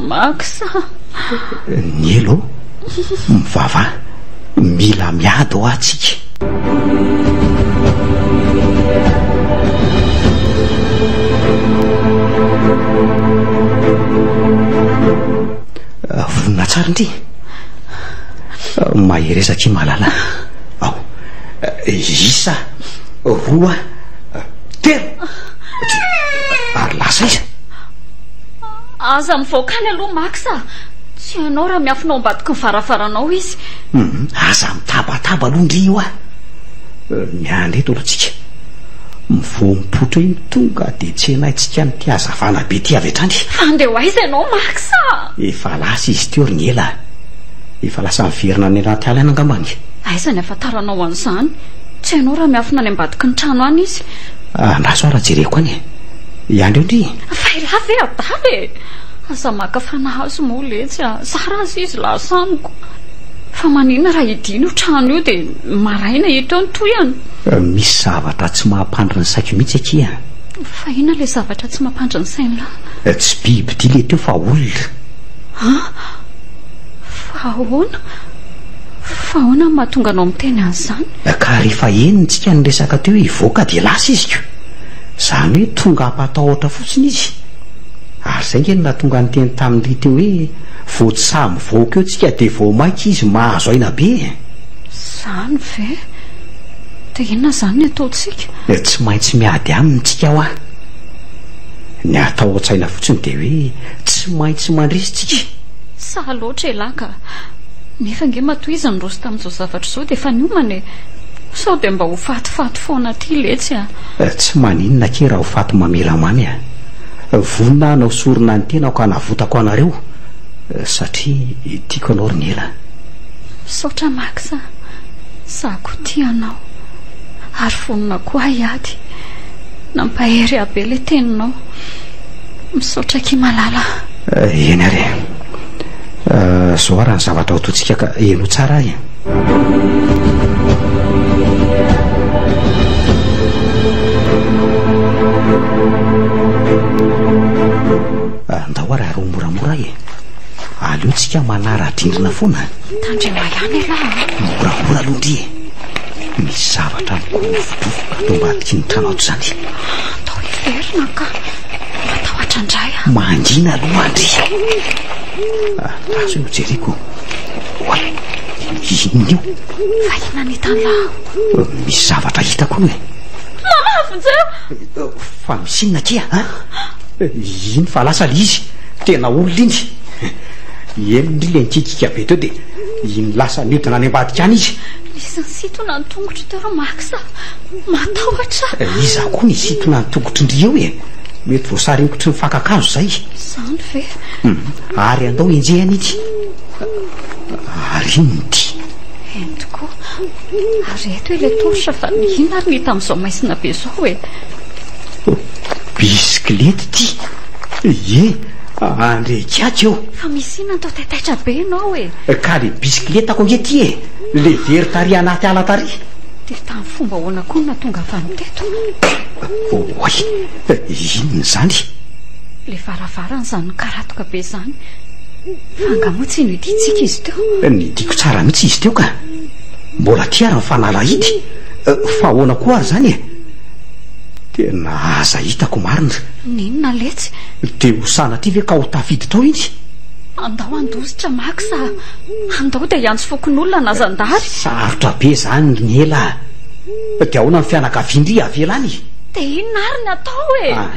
Max a!
Ny elo, mivavaha, mila miady hoa tsika. Vonona tsara ndry. Mahereza akia malala. Ao. Isa, roa, telo. Ary lasa aiza?
Aza mivoaka any aloha Max a! Tsy hainao raha miafina ao ambadiky ny varavaranao izy.
Hum, aza mitabataba aloha ndry io a! Miandry eto aloha tsika. Vao mipoitra iny tonga dia tsenaintsika an'ity hazavana be ity avy hatrany.
Fa andeha ho aiza ianao Max a?
Efa lasa izy teo ry Niela a! Efa lasa niverina any anaty ala any angambany.
Aiza ny ahafantaranao an'izany? Tsy hainao raha miafina any ambadiky ny trano any izy.
Andraso aho raha jereko any e! Hiandry eo ndry.
Fa elah ve adala e! Aza maka fanahy azy moa letsy a! Zara aza izy lasa amiko. Fa maninona raha hidiana io trano io dia maraina hita eo ny tohiny?
Misy zavatra tsy mahampandry ny saiko mihitsy akia a!
Fa inona ilay zavatra tsy mampandry ny sain'lah?
Tsy biby dia ilay teo fa olona.
An! Fa ahoana? Fa ahoana no mahatonga anao miteny an'izany?
Ka rehefa henontsika ny resaka teo hivoaka dia lasa izy ko! Izany hoe tonga hampatahotra fotsiny izy. Ary izay nge no nahatonga niteny tamin-dry teo hoe vao tsy sahy mivoaka eo tsika dia vao mainka izy mahazo aina be e!
Izany ve? Dia inona izany ny ataontsika?
Tsy maintsy miady aminy tsika hoa. Ny atao an-tsaina fotsiny dia hoe tsy maintsy mandresy tsika.
Sahy loatra elah ka. Nefa ange matoa izy niroso tamin'izao zavatra izao dia efa niomana e. Sao dia mba ho fatifaty foana aty letsy a.
Tsy maninona akia raha ho faty mamelamamy a. Vonona aho hanao sorona ny tenako hanavotako anareo satria tiako anao ry Nela.
Misaotra Max a! Za koa tia anao ary vonona koa aho hiady. Nampahery ahy be ilay teninao. Misaotra akia malala
a! Eny ary e! Zao ary ny zavatra ho ataontsika ka henoy tsara ahy e! Andao ary aroa moramora e! Aleo tsika manara-drindrina foana.
Tandrema ihany ialahy a!
Moramora aloha ndry e! Misy zavatra mikorofodrofoka ato ambadiky ny trano ato izany.
Andao hiverina ka! Matahotra indray aho.
Mangina aloha ndry. Andraso eo jereko. Oay! Inona io?
Fa inona ny hitan'lah ao?
Misy zavatra hitako aloha e!
Mama, vonjeo!
Fa misy inona akia a? Iny fa lasa le izy, tena olona iny. Eny ndry le nikikika be teo dia iny lasa niodina any ambadika any izy.
Nisy nisintona ny tongotro teo ry Max a! Matahotra aho.
Iza koa nisintona ny tongotry ndry eo e? Mety voasaringotry ny fakan-kazo izay.
Izany ve?
Ary andao enjehina ity. Ary inona ity?
Eny tokoa. Ary eto ilay torche fa inona ary ny hita amin'izao maizina be izao e?
Bisikileta ity! Ie, andrekiaky eo.
Fa misy inona toa taitaitra be ianao e?
Ka le bisikiletako ange ity e! Le very tary anaty ala tary.
Dia tamin'ny fomba ahoana koa no nahatongavany teto?
Oay! Inona izany?
Le varavarana izany nikaratoka be izany. Fa angaha moa tsy nidintsika izy teo?
Nidiko tsara mihitsy izy teo ka! Mbola aty ary ny fanalahidy. Fa ahoana koa ary izany e? Tena aza hitako marina.
N'inona letsy?
Dia ho sanatria ve ka ho tafiditra ao iny?
Andao handositra Max a! Andao dia hiantso fokonolona na zandary.
Sarotra be izany ry Nela a! Dia ahoana ny fianakavian-dry avela any?
Dia inona ary ny atao e?
Ah,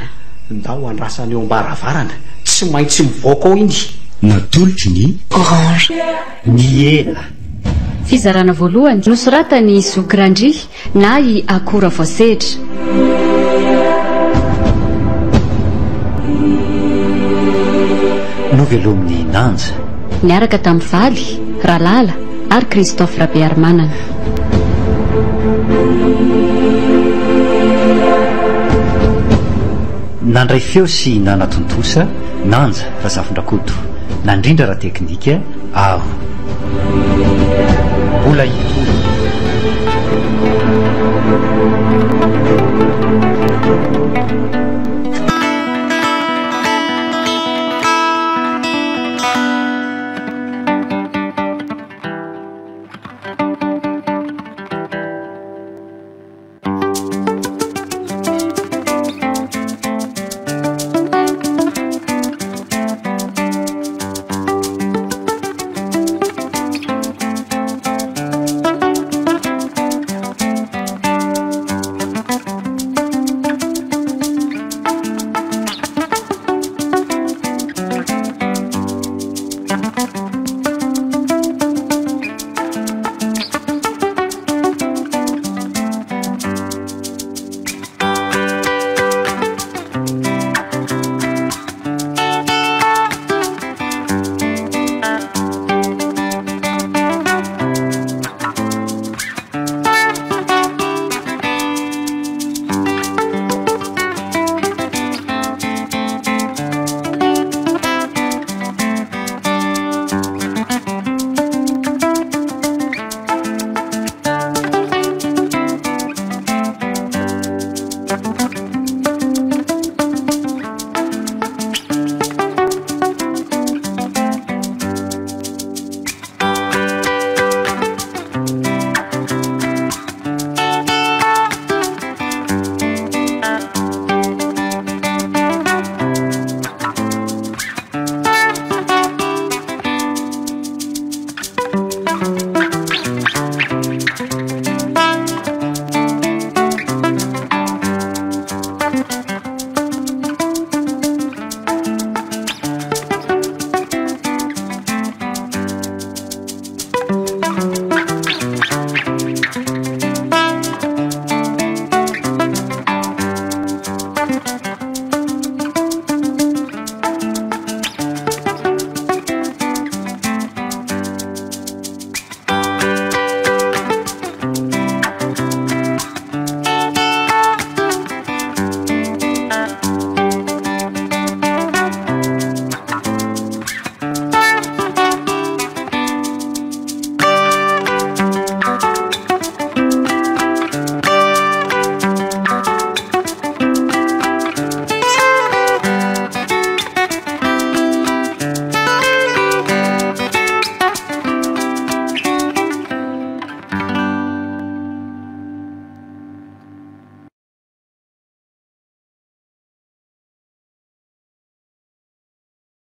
ndao andrasana eo am-baravarana. Tsy maintsy mivoaka ao iny.
Natolotry ny
Orange.
Ny ela.
Fizarana voalohany, nosoratan'i Zoky Randria na i Akora Voasedra.
Novelomin'i Nanja.
Niaraka tamin'i Valy, Ralala ary Christophe Rabearimanana.
Nandray feo sy nanatontosa, Nanja Razafindrakoto. Nandrindra ara-teknika, Aro. Mbola hitohy.